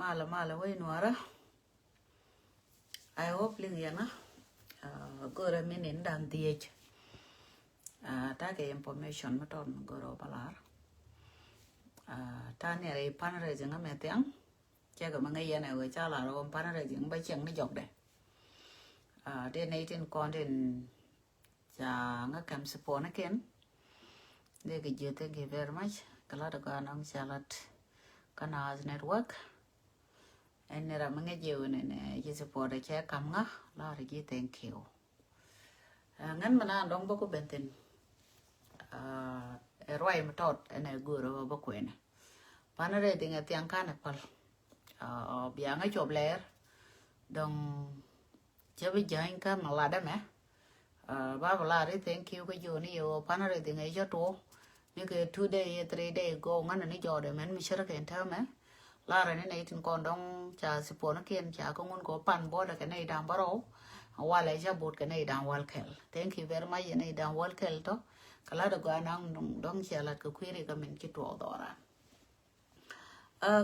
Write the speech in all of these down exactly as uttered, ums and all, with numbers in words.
Malɛ malɛ wec Nuɔrä. I hope liŋ yɛn ɣä. Go̱rɛ mi nin da̱ŋ dhiec. Takɛ information mi tɔt mi go̱rɛ wä bä lar. Ta̱a̱ ni rɛy fundraising ŋä mɛ thiaŋ. Cɛ kɛ mi ŋäc yɛn ɛ wee ca lar ɣöö fundraising bä cieŋ ni jɔkdɛ. Dee nɛy tin kɔn tin ca ŋä kɛm support ni ken. Dee kɛ jiɛ, thank you very much. Kɛ lat ɛ gɔaa nɔŋ ca lat kä Naath Network. Ɛn ni ram mi ŋäc jiɛ wä nɛnɛ ji̱ support ɛ cɛ kam ŋä lar ji̱, thank you. Ŋän mi naan dɔ̱ŋ bä ku ben thin. Ɛ ruac mi tɔt ɛn ɛ go̱o̱rä bä kuɛnɛ. Fundraising ɛ thiaŋ kanɛ päl. Bia ŋä cop lɛɛr dɔ̱ŋ cä bi jäny kä mi latdä mɛ. Ba bi lar i̱ thank you kä ji̱ wä ni yɛ wä fundraising ɛ cä tuɔ ni kɛ two day yɛ three day go ŋän ni jɔɔdɛ mɛn mi cär kɛ täämɛ. Lar ni nɛy tin kɔn dɔ̱ŋ ca support ni kiɛn ca kä ŋun kɛ wä pan border kɛ nɛy da̱ŋ bärɔw. Walɛ ca bot kɛ nɛy da̱ŋ wäl kɛl. Thank you very much yɛ nɛy da̱ŋ wäl kɛl tɔ. Kɛ lat ɛ gɔaa naŋ dɔ̱ŋ cɛ lat kɛ kui̱ri kä min ci tuɔɔk dhɔran.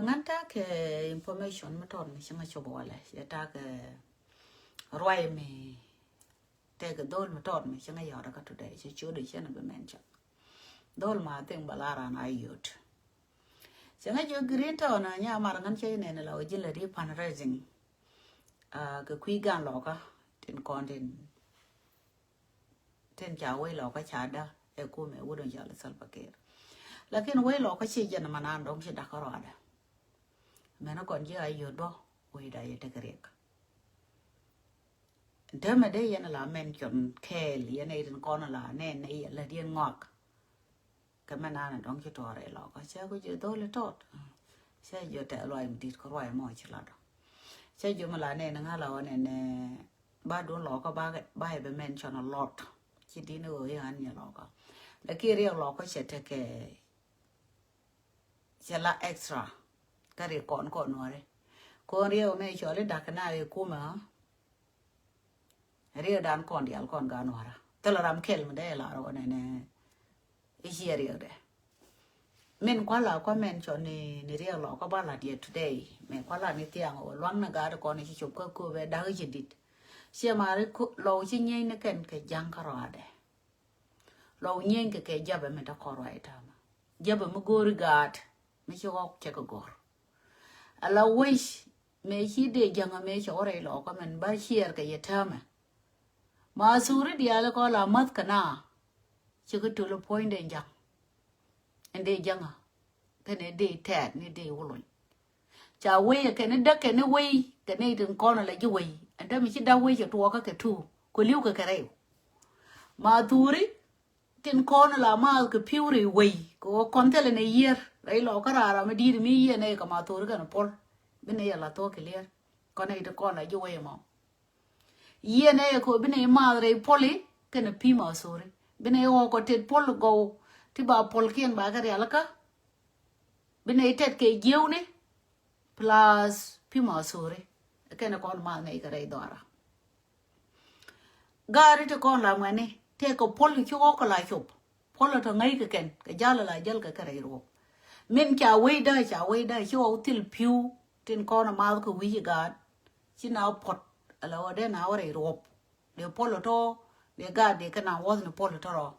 Ŋän takɛ information mi tɔt mi ci ŋä cop walɛ cɛ takɛ ruac mi tekɛ dhol mi tɔt mi ci ŋä yɔt kä today cɛ cot cɛ ni bi mention. Dhol ma I think ba lar an a yot. Cɛ ŋä jiök Green Town a nya mar ŋän cɛ nɛn la wä ji̱n la di fundraising. Kɛ kui̱ gan lɔkä tin kɔn tin tin ca wec lɔkä ca dä ɛ kumɛ wut in cɔal Salva Kiir. Lakin wec lɔkä ci jɛn ma naan dɔ̱ŋ ci dakä ruadɛ. Mɛn kɔn ji̱ a yot bä wecda yɛ tekɛ riɛk. Dämɛ dee yɛn la mention kɛɛl yɛn itin kɔn la nɛn nɛ yɛ lät yɛn ŋɔak. Kɛ mɛ naan dɔ̱ŋ ci tuɔɔr rɛy lɔkä cɛ ku ji̱ dholi tɔt. Cɛ ji̱ tɛth ruac mi dit kä ruac mɔ ci lat ɔ. Cɛ ji̱ mi la nɛn ŋa̱ la ɔ nɛn ba dun lɔkä ba ba yɛ bɛ mention a lot. Ci din ɣöö i̱ ɣän nyɛ lɔkä. Lakin riɛk lɔkä cɛ tekɛ cɛ la extra. Kä ri kɔn kɔn nuɔri kɔn riɛk mɛ cɔl i̱ da̱k na ri kumɛ ɣä. Riɛkdan kɔn diaal kɔn gan wara thilɛ ram kɛl mi dee lar ɣɔn ɛnɛ. I̱ ciɛ riɛkdɛ min kuala kua mɛn cɔn ni ni riɛk lɔ kua ba lat yɛ today. Mɛ kuala ni thiaŋ ɣɔn luaŋ ni gaat kɔn i̱ ci cop kä köpɛ dak i̱ ci dit. Ciɛ mari lɔw ci nyieny ni kɛn kɛ ja̱ŋ kä rɔadɛ. Lɔw nyieny kɛ kɛ japɛ mi te kɔn ruac i̱ ta̱a̱mä. Japɛ mi go̱o̱ri gaat mi ci ɣɔk cɛ kɛ go̱r. Ala wec mëë ci dee jäŋä mëë cɛ wä rɛy lɔkä mɛn ba ciɛɛr kɛ yɛ täämɛ. Ma thuri diaal kɔ la math kɛ na. Ci kä töl puɔ̱ny dee jaŋ. Ɛn dee jäŋä kɛnɛ dee tɛɛt ni dee wä lony. Ca wec ɛ kɛn ni däk kɛn ni wec kɛn ni tin kɔn ala ji̱ wec ɛn dämi ci da̱k wec cɛ tuɔɔkä kɛ tuuk kɛ li̱w kɛ kɛ rɛy. Ma thuri tin kɔn la maath kɛ pi̱w ri wei kɛ ɣöö kɔn thilɛ nɛ yiër rɛy lɔ kä raar ram mi di̱i̱t mi yiër nɛ kɛ ma thori kɛn puɔl. Bi nɛ yɛ la thok kɛ lier kɔn nɛ ti kɔn la ji̱ wei mɔ. Yiër nɛ kɛ bi nɛ maath rɛy puɔli kɛn pi̱ ma thori bi nɛ ɣɔɔ kɔ tet puɔl gɔw ti ba puɔl kiɛn ba kɛ rialikä. Bi nɛ tɛt kɛ jiewni plus pi̱ ma thori kɛn kɔn maath nɛ kɛ rɛy dhɔra. Gaari ti kɔn la ŋuɛni tëë kɛ puɔl ti ci ɣɔk kɛ la cop. Puɔl tɔ ŋäc kɛ kɛn kɛ jal la jäl kɛ kɛ rɛy ruɔp. Min ca wecdä ca wecdä ci ɣɔk thil pi̱w tin kɔn a math kɛ wi̱c i̱ gaat. Ci na puɔt ala ɣɔdɛ na wä rɛy ruɔp. Dee puɔl tɔ dee gaat dee kɛ na wuɔth ni puɔl tɔ rɔ.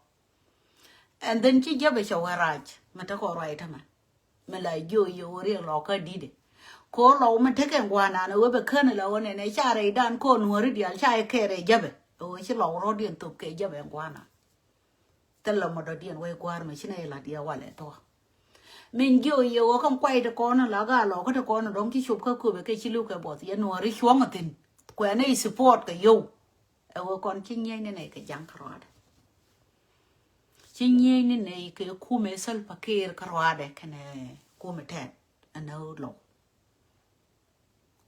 And then ci jäpɛ cɛ wä rac mɛ te kɔ ruac tämɛ. Mi la jiö yɛ wä riɛk lɔkä di̱tɛ. Ko lɔw mi tekɛ ŋuanan ɛ wee bɛ kän la wä nɛnɛ ca rɛy dan ko nuɔri dial ca yɛ kɛɛrɛ jäpɛ. Ɛ wee ci lɔw rɔ̱diɛn thop kɛ jäpɛ ŋuanan. Thil lɔ mɔ dɔ̱diɛn wee gua̱a̱r mɛ ci nɛ yɛ la diɛ walɛ thua. Min jiö yɛ wä kä kuay ti kɔn la ga lɔkä ti kɔn dɔ̱ŋ ci cop kä köpɛ kɛ ci liw kɛ buɔth yɛ nuɔri cuɔ̱ŋ a thin. Kuɛ nɛ support kɛ yow. Ɛ wee kɔn ci nyieny ni nɛ kɛ jaŋ kä ruadɛ. Ci nyieny ni nɛ kɛ kumɛ Salva Kiir kä ruadɛ kɛnɛ kumɛ tɛt ɛn ɛ lɔw.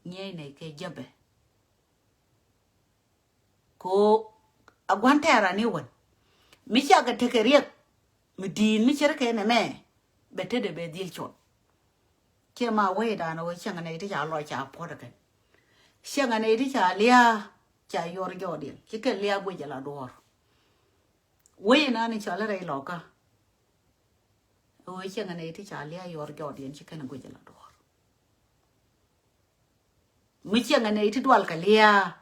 Nyieny ni kɛ jäpɛ. Ko a gua̱n tɛɛr ani wän mi ca kɛ tekɛ riɛk mi di̱i̱n mi cär kɛ nɛ mɛ. Bɛ tetdɛ bɛ dhil cot. Ciɛ ma wee dan wee cäŋ ni ti ca lɔc ca puɔt kɛn. Cäŋ ni ti ca liaa ca yuɔr jɔɔdiɛn ci kɛn liaa guic ala duɔɔr. Wee na ni cɔl rɛy lɔkä. Wee cäŋ ni ti ca liaa yuɔr jɔɔdiɛn ci kɛn guic ala duɔɔr. Mi ciɛŋɛ nɛy ti dual kɛ liaa.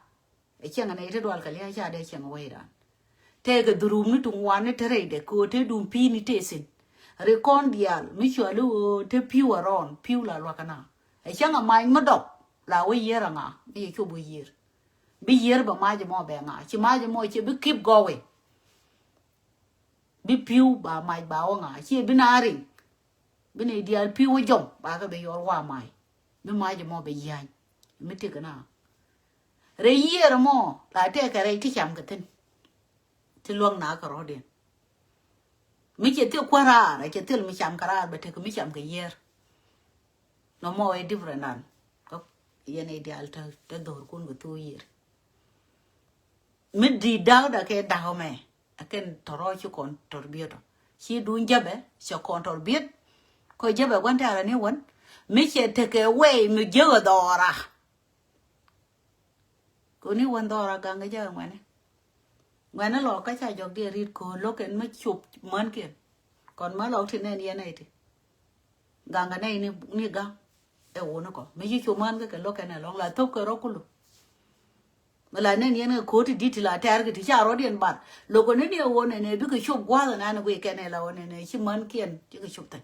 Ɛ ciɛŋɛ nɛy ti dual kɛ liaa ca dee ciɛŋɛ wecdan. Tɛkɛ dhurumni ti ŋuani te rɛydɛ kɛ ɣöö te duŋ pi̱i̱ni te thi̱n. Ri kɔn diaal mi cuali ɣöö te pi̱w a rɔɔn pi̱w la luakä na. Ɛ cäŋ a mac mi dɔk la wä yiër a ŋa mi cɛ cop wä yiër. Bi yiër bɛ mac mɔ bɛ ŋa ci mac mɔ ci bi keep going. Bi pi̱w ba mac ba wä ŋa ci bi na riŋ. Bi ni diaal pi̱w wä jɔm ba kɛ bi yɔr wa mac. Bi mac mɔ bɛ yiany. Mi tik na. Rɛy yiër mɔ la tɛkɛ rɛy ti cam kɛ thi̱n. Ti luäŋ na kɛ rɔ̱diɛn. Mi cɛ thil kuäär raar a cɛ thil mi cam kɛ raar bɛ tek mi cam kɛ yiër. Nɔmɔ ɛ different nan. Kä yɛn ɛ diaal te dhorkun kɛ thok yiër. Mi di da̱k da kɛ da̱k mɛ. Ɛ kɛn tɔrɔ ci kɔn tɔr biet ɔ ci duun jäbɛ cɛ kɔn tɔr biet. Kɔ jäbɛ gua̱n tɛ̈rɛ ni wän mi cɛ tekɛ wɛy mi jäk ɛ dhɔra. Koni wän dhɔra gaŋ kɛ jɛ ŋuɛni. Ŋuɛni lɔ kä ca jɔk diɛ rit ko̱o̱l lo̱k kɛn mä cop män kiɛn. Kɔn mä lɔk ti nɛn yɛn nɛy ti. Gaŋ kɛ nɛy ni gaŋ. Ɛ wuni kɔ mi ci cop män kɛ kɛ lo̱k kɛn ɛ lɔŋ la thop kɛ rɔ kulu. Mi la nɛn yɛn kɛ ko̱o̱t ti dit ti la tɛɛr kɛ ti ca rɔ̱diɛn bar lo̱k kɛ ni ni ɛ wun nɛnɛ bikɛ cop gua̱a̱th ɛnan ɛ guic kɛn ɛ la wun nɛnɛ ci män kiɛn ci kɛ cop thi̱n.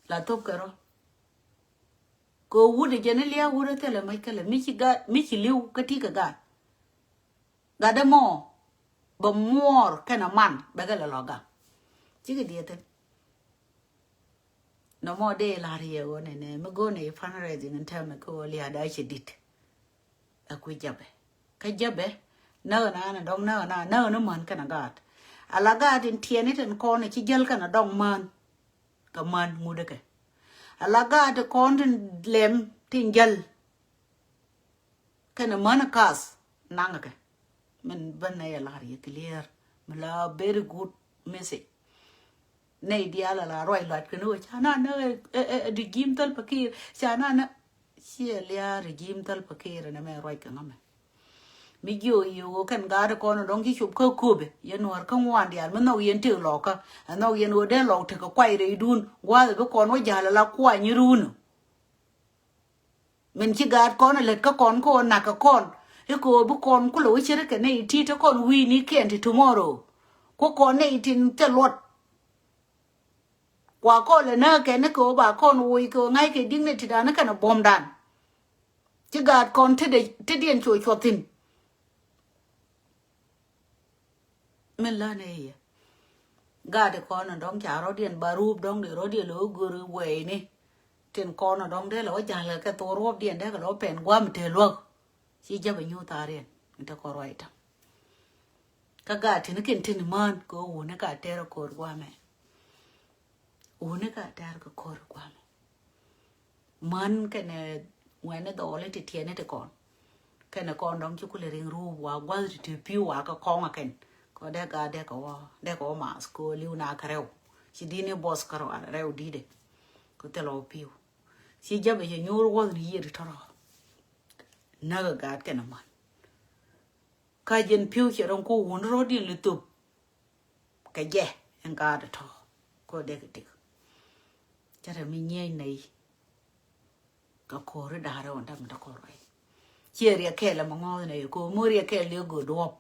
La thop kɛ rɔ. Kɛ wut ɛ jɛn i̱ lia̱a̱ wut ɛ thilɛ mac kɛlɛ mi ci gaat mi ci li̱w kä ti kɛ gaat. Gat dee mɔ bɛ muɔɔr kɛnɛ man bɛ kɛ lɛ lɔ gam. Cikɛ diɛ thin. Nɔmɔ dee la̱r yɛ ɣöö nɛnɛ mi go̱o̱nɛ i̱ fundraising in tɛmɛ kä ɣöö lia̱a̱ daa ci dit. Ɛ kui̱ jabɛ kä jabɛ. Näk ɛn an dɔ̱ŋ näk ɛn an näk ɛn män kɛnɛ gaat. Ala gaat in tiɛni tin kɔn ci jäl kɛnɛ dɔŋ män. Kɛ män ŋut kɛ ala gaat ti kɔn tin lɛm tin jäl. Kɛnɛ män kath naŋ kɛ min bä nɛ yɛ lar yɛ clear mi la very good message. Nɛy diaal ala ruac luat kɛn wä ca na nä ɛ di jim thäl pakir ca na nä. Ciɛ lia̱a̱ ri ji̱m thäl pakir ɛn ɛmɛ ruac kɛ ŋämɛ. Mi jiö yiö ɣöö kɛn gaat kɔn dɔ̱ŋ ci cop kä köpɛ yɛn nuäär kä ŋuan diaal mi nhɔk yɛn tëk lɔkä. Ɛ nhɔk yɛn ɣöö dee lɔk tekɛ kuay rɛydun gua̱a̱th bi kɔn wä ja̱l ala kuany run. Min ci gaat kɔn lät kä kɔn kä ɣöö nak kɛ kɔn i̱ kɛ ɣöö bi kɔn kulɛ wä ce̱t kɛ nɛy ti te kɔn wi̱i̱ni kiɛn ti tomorrow. Ku kɔn nɛy tin thil luɔt. Kua kɔn lɛ näk kɛn ni kɛ ɣöö ba kɔn woc kɛ ɣöö ŋa̱ckɛ dignity dan ni kɛn ɛ buɔ̱mdan. Ci gaat kɔn tetdiɛn cu cuɔth thi̱n. Min län ëë yɛ gaat kɔn ɛ dɔ̱ŋ ca rɔ̱diɛn ba ruup dɔ̱ŋ dee rɔ̱diɛn lɛ wä gör wɛɛyni. Tin kɔn ɛ dɔ̱ŋ dee lɛ wä ja̱l kɛ thok ruɔ̱pdiɛn dee kɛ lɛ wä pɛn gua̱a̱m te luäk. Ci jäp ɛ nyuuth thaariɛn in te kɔn ruac ta̱ŋ. Kä gaat tin kin tin mään kɛ wuni ka tɛr ɛ ko̱r gua̱a̱mɛ. Wuni ka tɛr kɛ ko̱r gua̱a̱mɛ. Män kɛnɛ ŋuɛni dhɔɔli ti tiɛni ti kɔn. Kɛnɛ kɔn dɔ̱ŋ ci kulɛ riŋ ruup wa gua̱th ti ti pi̱w wa kɛ kɔŋ a kɛn kɔ dee gaat dee kɛ wä dee kɛ wä maath kɛ wä li̱w na kɛ rɛw. Ci di̱t ni buɔth kärɔa rɛw di̱tɛ. Kɛ thilɛ wä pi̱w. Ci jäpɛ cɛ nyuur wuɔth ni yiëë ti tɔrɔ. Näk ɛ gaat kɛnɛ män. Ka jɛn pi̱w cɛ rɔ̱ŋ ko wun rɔ̱diɛn li thop. Kɛ jɛ ɛn gaat ɛ tɔ̱ ko dee kɛ tik. Cɛ rɛ mi nyieny nɛy. Kɛ ko̱ri da̱rɛ wä däk mi däk kɔr rɔy. Ciɛ riɛk kɛɛl ɛmɛ ŋɔ̱ɔ̱th nɛy ko mi riɛk kɛɛl dee go̱o̱r duɔ̱ɔ̱p.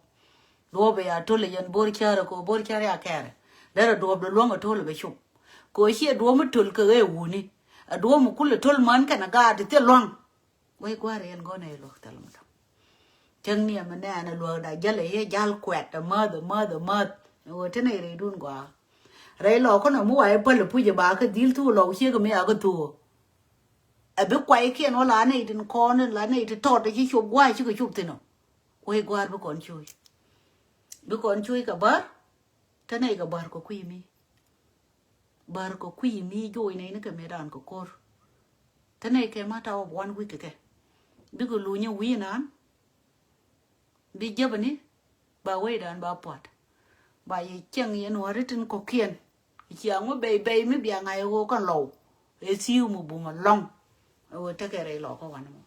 Duɔ̱ɔ̱p ɛ ya to̱l ɛ jɛn bo̱r cärɛ ko bo̱r cärɛ ya kɛɛrɛ. Derɛ duɔ̱ɔ̱p dee luäŋ ɛ to̱l ɛ bɛ cop. Ko ciɛ duɔ̱ɔ̱p mi to̱l kɛ ɣɛɛ wuni. Ɛ duɔ̱ɔ̱p mi kulɛ to̱l män kɛnɛ gaat ti thil lua̱ŋ. Wec gua̱a̱r yɛn gɔ̱n ɛ luäk thil mi däk. Cäŋ ni ɛmɛ nɛɛn ɛ luäk da jäl ɛ yɛ jal kuɛt ɛ mäth ɛ mäth ɛ mäth. Ɛ ɣöö te nɛy rɛydun gɔaa. Rɛy lɔɔkä nɔ mi wa ɛ päl ɛ puc ɛ ba kä dhil thuk lɔk ciek ɛ mi a kä thuk. Ɛ bi kuaykiɛn wä la nɛy tin kɔn la nɛy ti tɔt ɛ ci cop gua̱a̱c cikɛ cop thin ɔ. Wec gua̱a̱r bi kɔn cuc. Bi kɔn cuc kɛ bär. Te nɛy kɛ bär kɛ kui̱ mi. Bär kɛ kui̱ mi joc nɛy ni kɛ mëë raan kɛ ko̱r. Te nɛy kɛ ma ta̱wä bi wan wi̱c kɛ kɛ. Bikɛ lunyä wi̱i̱ naan. Bi jäpäni ba wecdan ba pua̱t. Ba yɛ cieŋ yɛn wä ri tin kɔ̱kiɛn. Ciaŋ wä bɛy bɛy mi bia ŋa̱c ɛ ɣöö kɛn lɔw. Ɛ thi̱i̱w mi bum ɛlɔ̱ŋ. Ɛ ɣöö tekɛ rɛy lɔkä wanɛ mɔ.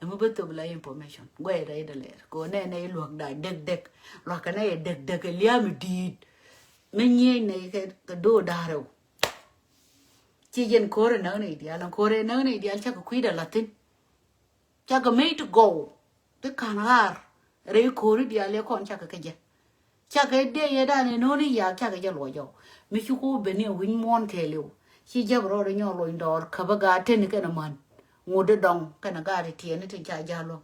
Ɛmɛ bä thop la information guɛy rɛy dɛ lɛr kɛ ɣöö nɛnɛ i̱ luäk da dek dek. Luäk kɛ nɛ yɛ dek dek ɛ lia̱a̱ mi di̱i̱t. Mi nyieny nɛ kɛ kɛ do̱o̱ da̱rɛw. Ci jɛn ko̱r ɛ näk nɛ i̱ diaal ɛn ko̱r ɛ näk nɛ i̱ diaal cakɛ kui̱dɛ la̱thi̱n. Cakɛ mec ti gɔw ti ka̱n ɣaar rɛy ko̱ri diaal yɛ kɔn cakɛ kɛ jɛ. Cakɛ dee yɛ dan inoni yak cakɛ jɛ luɔc jɔw. Mi ci ku ben ni wi̱ny muɔ̱ɔ̱n kɛɛliw. Ci jɛp rɔɔdɛ nyɔk luɔny dɔɔr käpä gaat teni kɛnɛ män. Ŋut di dɔŋ kɛnɛ gaat ti tiɛɛni tin ca ja̱l luɔ̱ŋ.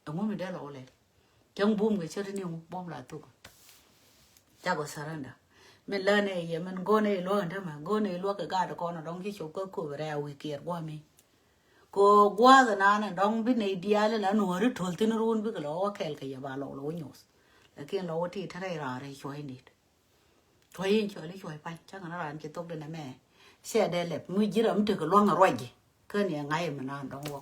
Ɛŋu mi dee lɔ wä lɛl. Cäŋ bum kɛ cä ti ni ŋu bum la thuk. Cakɔ surrender. Min lä nɛ yɛ min go̱o̱n ɛ luäk ɛn tämɛ go̱o̱n ɛ luäk kɛ gaat kɔn dɔŋ ci cop kä kop rɛɛ a wi̱i̱ kiɛɛr gua̱a̱mi. Kɛ ɣöö gua̱a̱th ɛnan ɛn dɔ̱ŋ bi nɛy diaal ila nuääri to̱l thi̱n run bikɛ lɔ wä kɛɛl kɛ yɛ ba lɔw lɔ wä nyoth. Lakin lɔ wä ti te rɛy raar rɛy cuɔ̱c nit. Cuɔ̱c in cuɔ̱li cuɔ̱c pa̱ny cäŋ ɛn raan ci thok di nɛmɛ. Ciɛ dee lɛp mi ji̱ ram tekɛ lua̱ŋ ɛ ruac ji̱. Kä ni ɛ ŋa̱c ɛmɛ nan dɔ̱ŋ wä.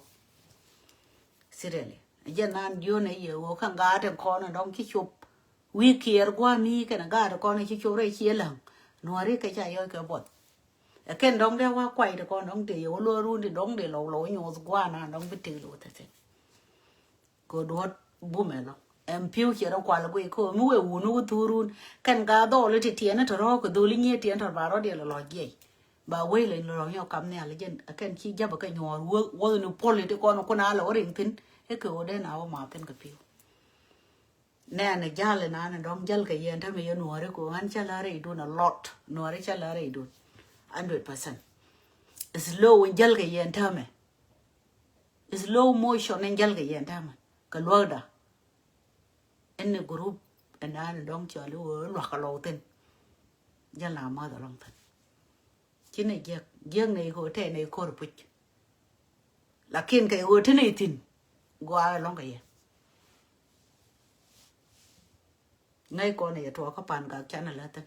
Sirɛli ɛ jɛn nan diöön ɛ yɛ ɣöö kä ŋa̱a̱t ɛn kɔn ɛn dɔ̱ŋ ci cop. Wi̱i̱ kiɛɛr gua̱a̱mi kɛnɛ gaat kɔn ɛ ci cop rɛy ciɛ läŋ. Nuääri kɛ ca yɔc kɛ buɔth. Ɛ kɛn dɔ̱ŋ dee wa kuay ti kɔn dɔ̱ŋ dee yɛ wä luɔ̱ɔ̱r run ti dɔ̱ŋ dee lɔw lɔw nyoth gua̱a̱ na dɔ̱ŋ bi tëk lo̱ thɛthin. Kɛ duɔ̱t bumɛ lɔ ɛn pi̱w ciɛ rɔ kual guiy kɛ mi wee wuni wä thurun kɛn ka dhɔli ti tiɛni tɔ rɔ̱ kɛ dholi nyiee tiɛni tɔ ba rɔ̱ diɛl lɔ jiɛc. Ba wee lɛ lɔ nyɔ kam nhial jɛn ɛ kɛn ci ja̱pɛ kɛ nyuɔɔr wä wä ni puɔli ti kɔn kun a lɔ riŋ thin. Ɛ kɛ wä dee na wä ma thin kɛ pi̱w. Nɛɛnɛ ja̱l ɛnan ɛn dɔ̱ŋ jäl kɛ yɛn tämɛ yɛ nuɔ̱ɔ̱ri kɛ ɣän cä lä rɛydun a lot nuɔ̱ɔ̱ri cä lä rɛydun. Hundred percent. Slow in jäl kɛ yɛn tämɛ. Slow motion in jäl kɛ yɛn tämɛ kɛ luäkda. Ɛn ni group ɛnan ɛn dɔ̱ŋ cɔl iwä lua̱k kɛ lɔw thin. Jäl na ma̱th ɛlɔŋ thin. Ci nɛ jiäk jiäk nɛ ikɔ tɛ nɛ ikor puc. Lakin kɛ ɣöö ti nɛ ithin gɔaa ɛlɔ̱ŋ kɛ yɛ. Ŋäc kɔn yɛ tuɔɔkä pan gak canɛ lät thin.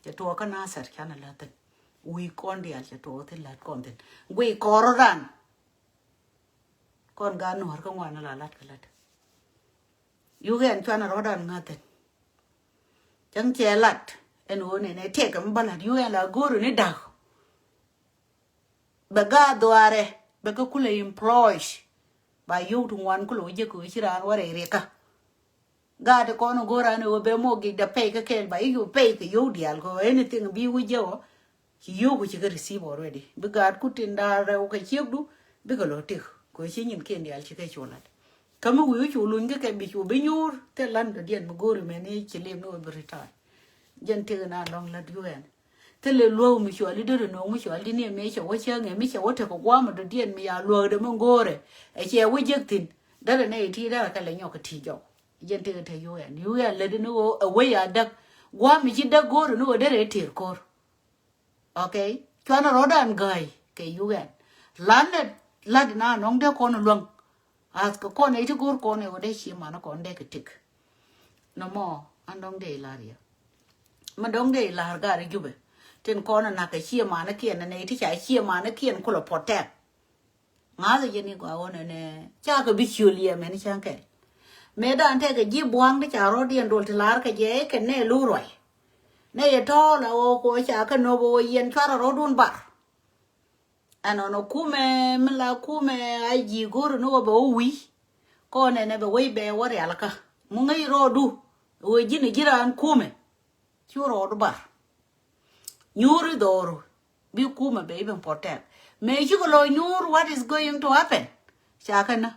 Cɛ tuɔɔkä nasɛr canɛ lät thin. Wi̱i̱ kɔn diaal cɛ tuɔɔkä thin lät kɔn thin. Guiy kɔɔrɔ ran. Kɔn gaat nuɔ̱ɔ̱r kä ŋuan la lat kɛ lat. Yuk ɛn cuanɛ rɔ̱dan ŋa̱thin. Cäŋ cɛ lat ɛn ɣöö nɛnɛ tëëkɛ mi bä lat yuk ɛn la go̱o̱ri ni da̱k. Bɛ gaat dhuaarɛ bɛ kä kulɛ employ. Ba yio̱w ti ŋuan kulɛ wä jek kɛ wä ci raan wä rɛy riɛkä. Gaat ti kɔn go̱o̱r raan ɛ wä bɛ mɔ gik dɛ pɛy kä kɛɛl ba i̱ cu pɛy kɛ yio̱w diaal kɛ wä anything bi wä jɛ wä. Ci yio̱w ku ci kɛ receive already bi gaat ku tin da̱a̱r rɛw kɛ ciekdu. Bikɛ lɔ tik kɛ wä ci nyin kiɛn diaal ci kɛ cu lat. Kä mi wi̱i̱ cu luny kä kɛ bi cu bi nyuur thil lan dɔ̱diɛn mi go̱o̱ri mɛn i̱ ci lim ni wä bi retire. Jɛn tik na lɔŋ lat yuk ɛn. Thilɛ luäk mi cuali derɛ no̱o̱ŋ mi cuali ni mëë cɛ wä cäŋ ɛ mi cɛ wä tekɛ gua̱a̱m dɔ̱diɛn mi ya luäkdɛ mi go̱o̱rɛ. Ɛ cɛ wä jek thi̱n derɛ nɛ iti derɛ kɛ lɛ nyɔk kɛ ti jɔk. Jɛn tekɛ te U N U N lätdɛ ni ɣöö ɛ wec a däk. Gua̱a̱m mi ci däk go̱o̱rɛ ni ɣöö derɛ iter ko̱r. Okay. Cuanɛ rɔ̱dan gäi kɛ U N. Lanɛ lat na nɔŋ dee kɔn luäŋ. Ath kɛ kɔn ɛ ti go̱r kɔn ɛ wä dee cie manä kɔn dee kɛ tik. Nɔmɔ an dɔ̱ŋ dee ilar yɛ. Mɛ dɔ̱ŋ dee ilar gar i Jubɛ. Tin kɔn ɛ nak kɛ cie manä kiɛn nɛ nɛ ti ca cie manä kiɛn kulɛ protect. Ŋa̱thä jɛ ni gɔaa wä nɛ nɛ ca kɛ bi ciöl yɛ mɛn cäŋ kɛl. Mëë dan tɛkɛ ji̱ bua̱a̱ŋ ti ca rɔ̱ diɛn dol ti lar kɛ jɛ kɛ nɛ lo̱ ruay. Nɛ yɛ tɔ̱ɔ̱l a ɣöö kɔ ca kɛ nöp ɣöö yɛn cuarɛ rɔ̱dun bar. Ɛnɔnɔ kumɛ mi la kumɛ a ji̱ go̱o̱ri ni wä bɛ wä wi̱i̱. Kɔn ɛnɛ bɛ wec bɛ wä rialikä mi ŋäc rɔɔdu. Wee ji̱n ji̱ raan kumɛ. Cu rɔɔdu bar. Nyuuri dhɔru bi kumɛ bɛ i̱ ben protect. Mëë cikɛ lɔ nyuur what is going to happen? Ca kɛ na.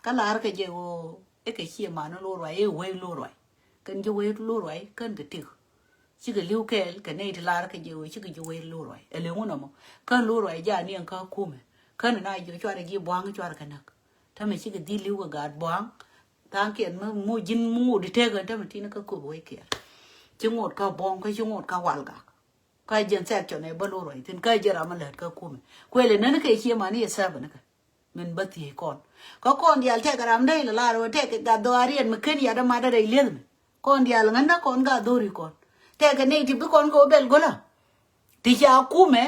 Kä lar kɛ jɛ ɣöö i̱ kɛ cie mani lo̱r ruac i̱ wec lo̱r ruac. Kɛn ji̱ wec lo̱r ruac kän kɛ tik. Cikɛ li̱w kɛɛl kɛ nɛy ti lar kɛ jɛ ɣöö cikɛ ji̱ wec lo̱r ruac. Ɛ li̱w ŋun ɔmɔ kän lo̱r ruac ja̱ niɛŋ kä kumɛ. Kän na ji̱ cuarɛ ji̱ bua̱a̱ŋ cuarɛ kɛ näk. Tämɛ cikɛ dhil li̱w kɛ gaat bua̱a̱ŋ. Tha̱a̱ŋkiɛn mi mu ji̱n mi ŋot i̱ tekɛ tämɛ ti̱n kä köp wec kiɛɛr. Ci ŋot kä buɔ̱ŋ kä ci ŋot kä wal gak. Kä jɛn section ɛ bä lo̱r ruac thi̱n kä jɛ ram mi lät kä kumɛ. Kuël ɛ nän kɛ cie mani yɛ sɛpɛ ni kɛ. Min bä thiec kɔn kä kɔn diaal tɛkɛ ram dee ilɛ lar wä tɛkɛ gat dhɔaariɛn mi ken yat ama dee rɛy lieth mi. Kɔn diaal ŋän na kɔn gat dhori kɔn tɛkɛ nɛy ti bi kɔn kɛ wä bɛl go̱lä. Ti ca kumɛ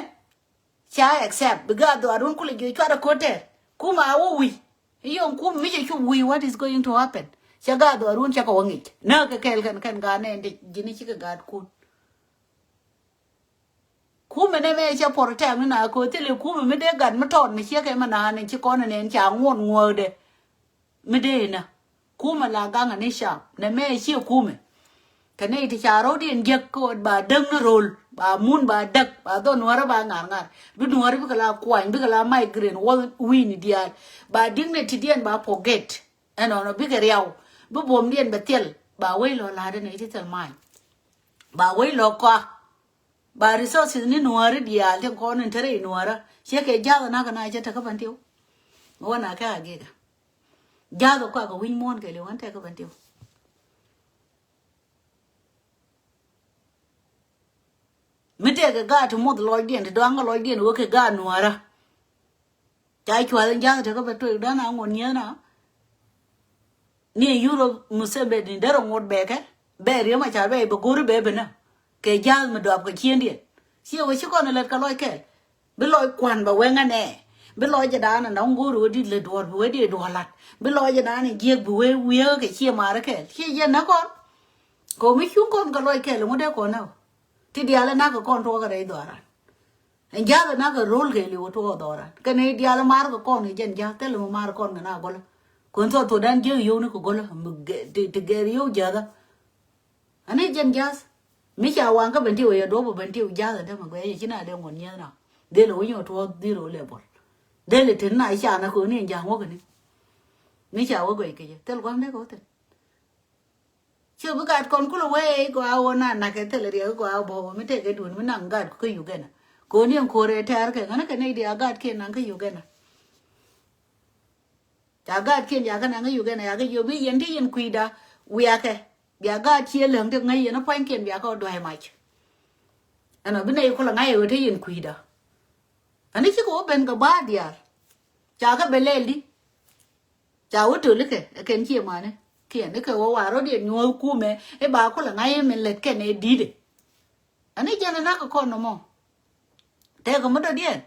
ca accept bi gat dhɔaarun kulɛ jiö cuarɛ ko̱tɛ. Kumɛ a wä wi̱c i̱ yɔŋ kumɛ mi cɛ cup wi̱c what is going to happen. Cɛ gat dhɔaarun cɛ kɛ wä ŋic näk kɛ kɛɛl kɛn kɛn gat nɛn ji̱ni cikɛ gat kun. Kumɛ nɛ mɛ cɛ protect ni na ko̱ thilɛ kumɛ mi dee gat mi tɔt mi ciɛ kɛ mi naan ci kɔn nɛn ca ŋuɔn ŋuäkdɛ. Mi dee inä kumɛ la gaŋ ni cap nɛ mɛ ciɛ kumɛ. Kɛ nɛy ti ca rɔ̱diɛn jiäk kä ɣöö ba däk ni ro̱l, ba mun ba däk, ba dhɔn nuäärä ba ŋa̱r ŋa̱r. Bi nuäärä bikɛ la kuany, bikɛ la migraine, wä wi̱i̱ni diaal. Ba dignity diɛn ba forget. Ɛnɔnɔ bikɛ riaw. Bi buɔ̱mdiɛn bɛ thil. Ba wec lɔ la̱tdä nɛy ti thil ma̱a̱ny. Ba wec lɔ kɔa. Ba resources ni nuäärä diaal tin kɔn in te rɛy nuäärä. Ciɛ kɛ ja̱th na kɛ na cɛ tekä Bentiu. Wä na kɛ a gikɛ. Ja̱th kɔa kɛ wi̱ny muɔ̱ɔ̱n kɛ li̱w ɣän tekä Bentiu. Mi tëëkɛ gaat ti muɔth lɔcdiɛn, ti dɔaŋ kɛ lɔcdiɛn wä kɛ gaat nuäärä. Ca cua̱th in ja̱th tekä bɛ tuek dan a ŋuɔ̱t nyieth na. Ni Europe Museveni derɛ ŋuɔ̱t bɛɛkɛ bɛ riäm a ca bɛ bɛ go̱ri bɛ bɛ nä kɛ ja̱th mi dɔap kɛ ciëndiɛn. Ciɛ wä ci kɔn lät kɛ lɔc kɛɛl. Bi lɔc kuan bɛ wee ŋa nɛ. Bi lɔc jɛ daanɛ na wä go̱o̱ri wä dit lɛ duɔ̱ɔ̱r bi wee dit duɔ̱ɔ̱r lat. Bi lɔc jɛ daanɛ jiɛk bi wee wiee kɛ ciɛ maarä kɛɛl. Ciɛ jɛ nä kɔn. Kɛ mi cuŋ kɔn kɛ lɔc kɛɛl ŋu dee kɔn nä. Ti diaal nak kɛ kɔn tuɔɔk kɛ rɛy dhɔaran. Ɛn ja̱th nak kɛ ro̱l kɛ liw tuɔɔk dhɔaran. Kɛ ni diaal mar kɛ kɔn kɛ jɛn ja̱th thil mi mar kɔn kɛ na gɔlä. Kɔn thɔ thɔ dan jiɛk yio̱w ni kɛ gɔlä. Ti gɛɛr yio̱w ja̱thä. Ani jɛn ja̱th. Mi ca waŋ kä Bentiu yɛ duɔp Bentiu ja̱th ɛn tämɛ guɛc yɛ ci na dee ŋuɔ̱t nyieth na. Dhil ɛ wi̱ny ɔ tuɔɔth dhil ɛ wä lɛ buɔl. Dhil ɛ tin na ca na ko̱ni ɛn ja̱ŋ wäkɛ ni. Mi ca wä guɛc kecä thil gua̱n dee kɛ wä thin. Ciɛ bi gat kɔn kulɛ wee gɔaa wä na nakɛ thil riɛk gɔaa bɔ wä mi tɛkɛ duun mi naŋ gat kä Uganda. Ko̱ni ɛn ko̱rɛ tɛɛr kɛ ŋänä kɛ nɛy di a gat kiɛ naŋ kä Uganda. Ca gaat kiɛn ca kä naŋ kä Uganda ca kä jiök bi yɛn ti yɛn kui̱da wiakɛ. Bia gaat cië läŋ ti ŋäc yɛn a pua̱nykiɛn bia kä dua̱c mac. Ɛnɔ bi nɛy kulɛ ŋa̱c ɛ ɣöö te yɛn kui̱da. Ani cikɛ wä ben kɛ ba̱a̱r diaal. Ca kä bɛ lɛl di. Ca wä töl ikɛ ɛ kɛn cië mani kiɛn ikɛ wä wa rɔ̱diɛn nyuɔ̱th kumɛ i̱ ba kulɛ ŋa̱c i̱ min lät kɛn ɛ di̱t ɛ. Ani jɛn ɛ nak kɛ kɔn nɔmɔ. Tɛkɛ mi dɔ̱diɛn.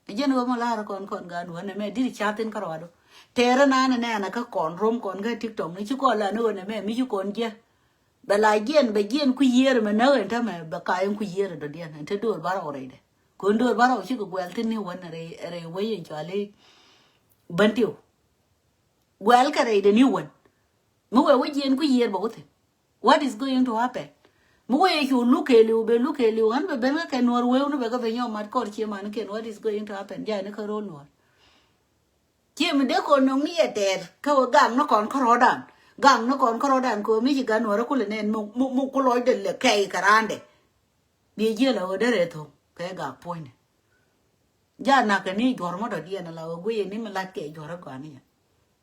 Jɛn ɣöö mɔ la̱rä kɔn kɔn gaat wä nɛmɛ di̱t ca̱thin kä ruaadu. Tɛɛrä naan nɛɛnɛ kä kɔn rom kɔn kä TikTok ni ci kɔn la ni ɣöö nɛmɛ mi ci kɔn jiɛ. Bɛ la jiɛn bɛ jiɛn ku yiër mɛ näk ɛn tämɛ bɛ ka ɛn ku yiër dɔ̱diɛn ɛn te do̱r bärɔw rɛydɛ. Kɔn do̱r bärɔw cikɛ guɛl thin ni wän rɛy rɛy wec ɛn cɔali Bentiu. Guɛl kɛ rɛydɛ ni wän. Mi wee wä jiɛn ku yiër bɛ wä thin. What is going to happen? Mi wee cu luk kɛɛliw bɛ luk kɛɛliw ɣän bɛ ben kä kɛ nuɔr wee wun bɛ kä bɛ nyɔk mat kɔr cie man kiɛn what is going to happen jani kä ro̱l nuɔr. Cie mi dee kɔn nöŋ ni yɛ tɛɛr kä wee gak ni kɔn kä rɔ̱dan gak ni kɔn kä rɔ̱dan kɛ wee mi ci gan nuɔr kulɛ nɛn mi mi mi ku lɔcdɛ lɛ kɛy kɛ randɛ. Biɛ jiɛl a wee derɛ tho̱ŋ kɛ gak puɔ̱nydɛ. Ja nak kɛ ni juɔ̱r ŋuɔ̱t dɔ̱diɛn ala wee guiy ni mi lac kɛ juɔ̱r ɛ gɔaa ni yɛn.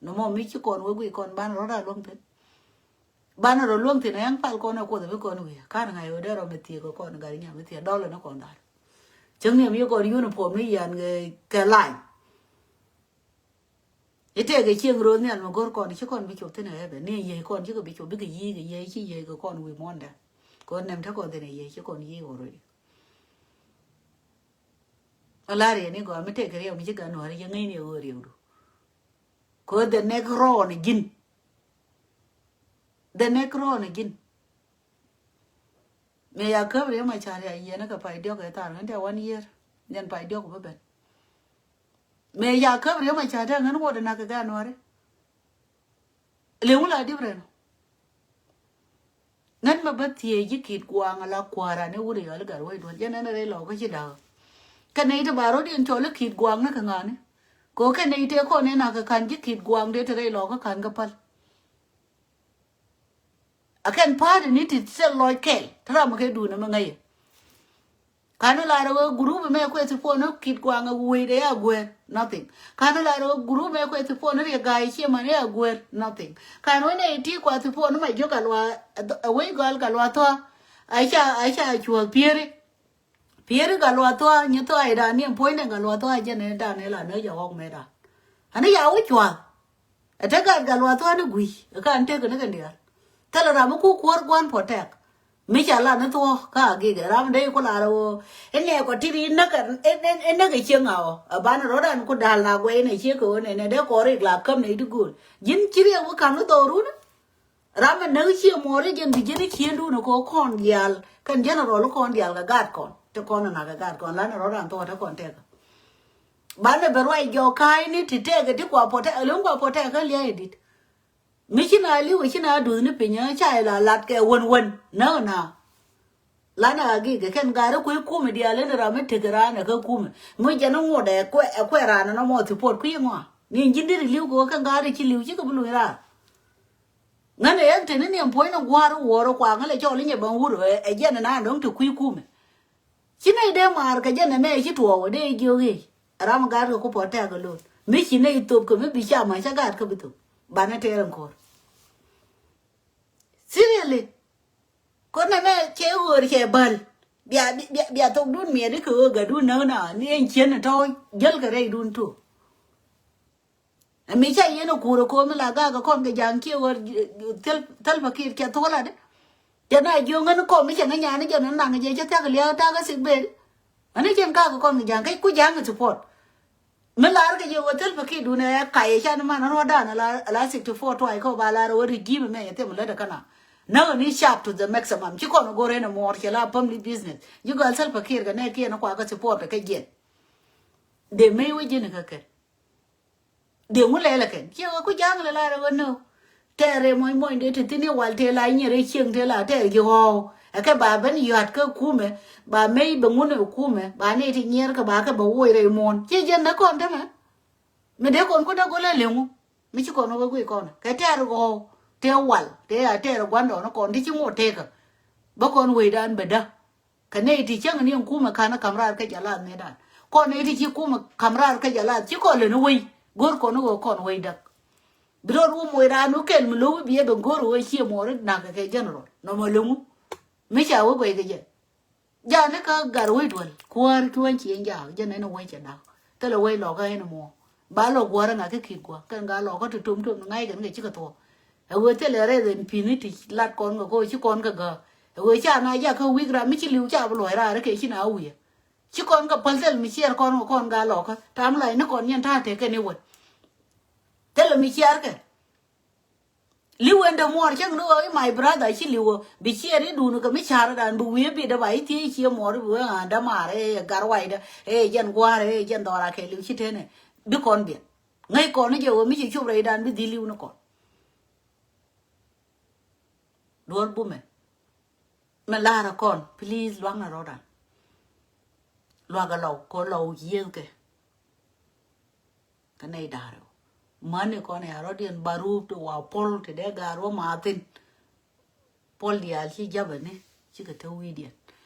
Nɔmɔ mi ci kɔn wee guiy kɔn banɛ rɔ̱t a luäŋ thi̱n. Banɛ rɔ luäŋ thi̱n ɛn pal kɔn ɛ kuoth bi kɔn wi̱i̱ kan ŋa̱c wee dee rɔ mi thiek kɛ kɔn gat nyam mi thiek dɔl ni kɔn dhal. Cäŋ ni mi kɔn uniform ni yan kɛ lany. I̱ tëëkɛ cieŋ ro̱o̱l nhial mi go̱r kɔn ci kɔn bi cop thi̱n ɛ bɛ ni yiey kɔn cikɛ bi cop bikɛ yi̱i̱ kɛ yiey ci yiey kɛ kɔn wi̱i̱ muɔ̱ndɛ. Kɔn nɛm te kɔn thi̱n ɛ yiey ci kɔn yiey already. Alar yɛ ni gɔaa mi tëëkɛ riɛw mi ci gan nuɔ̱ɔ̱ri yɛ ŋäcni ɛ ɣöö riɛwdu. Kɛ the next round ji̱n. The next round ji̱n. Mëë ya käp Riek Machar ya yiɛn kɛ pay diɔk ɛ thar ɣän tɛ one year. Jɛn pay diɔk bä ben. Mëë ya käp Riek Machar tɛ ɣän wot nak kɛ gan nuɔ̱ɔ̱ri. Liŋ wula different. Ŋän mɛ bä thiee ji̱ Kit Guaŋ ala kua̱ran i̱ wut i̱ yɔl i̱ gat wec duɔ̱l jɛn ɛn rɛy lɔkä ci da̱kä. Kɛn nɛy ti ba ro̱diɛn cɔl i̱ Kit Guaŋ ni kɛ ŋa̱ni. Kɛ ɣöö kɛn nɛy tëë kɔn ɛn akɛ ka̱n ji̱ Kit Guaŋ dee te rɛy lɔkä ka̱n kä päl. Akɛn pa̱a̱t ini ti thil lɔc kɛl te ram kɛ duun ɛmɛ ŋäcɛ. Ka̱n i̱ lar ɛ ɣöö gurup ɛmɛ kuɛ thi puɔn i̱ Kit Guaŋ ɛ wecdɛ ya guer nothing. Ka̱n i̱ lar ɛ ɣöö gurup ɛmɛ kuɛ thi puɔn i̱ Riek Ga̱a̱c ciɛ mani ya guer nothing. Ka̱n wä nɛ iti kua thi puɔn i̱ ma jiök Gatluak ɛ wec gɔal Gatluak Thua̱a̱. Aca aca cuɔ̱ɔ̱th Pieri. Pieri Gatluak Thua̱a̱ nyi Thua̱a̱ i̱ dan ni ɛn puɔ̱nydɛ Gatluak Thua̱a̱ jɛn i̱ dan i̱ la nööc a ɣɔk mɛ dan. Ani ya wä cua̱th. Ɛ te gat Gatluak Thua̱a̱ ni gui̱c ɛ kan tek ni kɛ ndial. Thilɛ ram mi ku kuäär gua̱n puɔ̱tɛk. Mi ca lat ni thuɔ̱k ka agikɛ ram dee ku lar ɣöö inɛ kɔ tit inäkɛ inäkɛ cieŋ a ɣɔ ɛ banɛ rɔ̱dan ku da̱l na guɛy inɛ ciek kɛ ɣöö nɛnɛ dee kɔɔr rik la käm nɛ iti gööl. Ji̱n ci riɛk wä ka̱n ni dhɔrun. Ram mi näk cië muɔɔri jɛn bi ji̱n i̱ ciëndun i̱ ko̱ kɔn diaal kɛn general i̱ kɔn diaal kɛ gaat kɔn ti kɔn inak kɛ gaat kɔn lan i̱ rɔ̱dan thuɔ̱k te kɔn tɛk. Banɛ bɛ ruac jɔk ka̱a̱cni ti tɛk iti kua puɔ̱tɛk ɛ lo̱ŋ kua puɔ̱tɛk kä lia̱a̱ idit. Mi ci na li̱w ci na duth ni piny, ca ila lat kɛ wän wän. Nä na. Lana agik kɛn gari kui̱ kumɛ diaal in ram mi tek ran ɛ kä kumɛ. Mi jɛn ŋot ɛ kuɛ, ɛ kuɛ ran nɔmɔ support kui̱ ŋɔa. Ni ji̱n diri li̱w kɛ kɛn gari ci li̱w ci kɛ bi luny ran. Ŋän ɛ yɛn teni ni ɛn puɔ̱ny ni gua̱a̱r wuɔ̱ɔ̱r kua ŋä lɛ cɔl inyɛ bäŋ wur ɛ jɛn ɛ na dɔ̱ŋ te kui̱ kumɛ. Ci nɛy dee maar kɛ jɛn ɛmɛ ci tuɔɔk ɛ dee jiök i̱ ram gaat kɛ ku pɔt tɛ̈k ɛ lo̱l. Mi ci nɛy thop kɛ mi bi ca ma̱c ca gaat kä bi thop. Banɛ tɛɛr ɛn ko̱r. Seriously. Kɔn ɛmɛ cɛ ɣöör cɛ bäl. Bia, bia, bia thokdun miɛt i̱ kɛ ɣöö gatdun näk na ni ɛn ciën ɛ tɔ̱ jäl kɛ rɛydun tuɔɔk. Ɛ mi ca yɛn ɛ kuur ɛ ko̱o̱m ila gak ɛ kɔn kɛ ja̱a̱ŋ kiɛ ɣöö thil, thil pakir cɛ thuɔ̱k latdɛ. Cɛ na jiök ŋän kɔm mi cɛ ŋä nyan jɛ nä naŋ jɛ cɛ thiak lia̱a̱ ta̱a̱ kä sik ben. Ani cɛn kak kɔn kɛ ja̱a̱ŋ kɛ ku ja̱a̱ŋ ɛ support. Mi lar kɛ jɛ wä thil pakir dun ɛ kay ɛ can man ruɔ̱dan ala, ala sixty four twice kɔ ba lar wä regime mɛ yɛ thim lät ɛ kana. Näk ni sharp to the maximum. Ci kɔn go̱r ɛn ɛ muɔɔr cɛ la family business. Ji̱ gɔal thil pakir kɛ nɛ kiɛn kua kɛ support kɛ jiɛn. Dee mey wä ji̱n kɛ kɛn. Dee ŋu lɛl ɛ kɛn ciɛ wä ku ja̱a̱ŋ lɛ la rɛ wä nä. Tɛɛr rɛ mɔny mɔny dee te thi̱n i̱ wal tëë la nyier i̱ cieŋ tëë la tɛɛr ji̱ ɣɔ̱ɔ̱. Ɛ kɛ ba ben yɔ̱a̱t kä kumɛ ba mey bɛ ŋun ɛ kumɛ ba ni ti nyier kɛ ba kɛ bɛ woc rɛy muɔ̱ɔ̱n ciɛ jiɛn nä kɔn tämɛ. Mi dee kɔn ku dee go̱l ɛ leŋu mi ci kɔn wä guic kɔn kɛ tɛɛr ɣɔ̱ɔ̱ tëë wal tëë a tɛɛr gua̱ndɔɔn kɔn ti ci ŋot tekä. Bä kɔn wecdan bɛ dä. Kɛ nɛy ti cäŋ ni ɛn kumɛ ka̱n ɛ ka̱m raar kä jɛ lath mëëdan. Kɔn nɛy ti ci kumɛ ka̱m raar kä jɛ lath ci kɔn leni wei go̱r kɔn i̱ ɣöö kɔn wei däk. Bi rɔɔd wä moc raan wä kɛl mi lo̱k wi̱i̱ biɛ ben go̱r ɣöö ciɛ muɔɔr i̱ na̱k kɛ kɛ general nɔmɔ leŋu. Mi ca wä guɛy kɛ jɛ. Jani kä gar wec duel kuäär ki wec ci ɛn jaak jɛ nɛn wec cɛ dak. Thilɛ wec lɔkä ɛn muɔ ba lɔ guäär ŋa̱ kä ki̱th gua̱ kɛn ga lɔkä ti tom tom ŋa̱c kɛn kɛ cikɛ thuɔ̱k. Ɛ wee thilɛ rɛth ɛn pi̱ni ti lat kɔn kɛ ko̱ ci kɔn kɛ gä. Ɛ wee ca na jakä wi̱i̱k ram mi ci li̱w ca bi luɔ̱c raar kɛ ci na wi̱i̱. Ci kɔn kɛ päl thil mi ciɛɛr kɔn kɛ kɔn ga lɔkä tam lac ni kɔn nyɛn ta̱a̱ tekɛ ni wet. Thilɛ mi ciɛɛr kɛ. Li̱w ɛn dämuɔɔr cäŋ ni ɣöö i̱ my brother ci li̱w ɣöö bi ciɛɛr i̱ duun kɛ mi ca̱r dan bi wi̱i̱ bi däba i̱ thiec ciɛ muɔɔr bi wee ɣa̱a̱n dämaar ɛ gar waydä ɛ jɛn gua̱a̱r ɛ jɛn dhɔra kɛ li̱w ci tenɛ. Bi kɔn biɛn ŋäc kɔn i̱ jɛ ɣöö mi ci cop rɛy dan bi dhil li̱w ni kɔn. Duɔ̱r bumɛ. Mɛ la̱rä kɔn please lua̱ŋnɛ rɔ̱dan. Lua̱k ɛ lɔw kɔ lɔw yiëëthkɛ. Kä nɛy da̱rɛ ɔ mäni kɔn ɛ a rɔ̱diɛn ba ruup ti wa pɔl ti dee gaar wä maathin. Pɔl diaal ci japɛ ni cikɛ te wi̱i̱diɛn.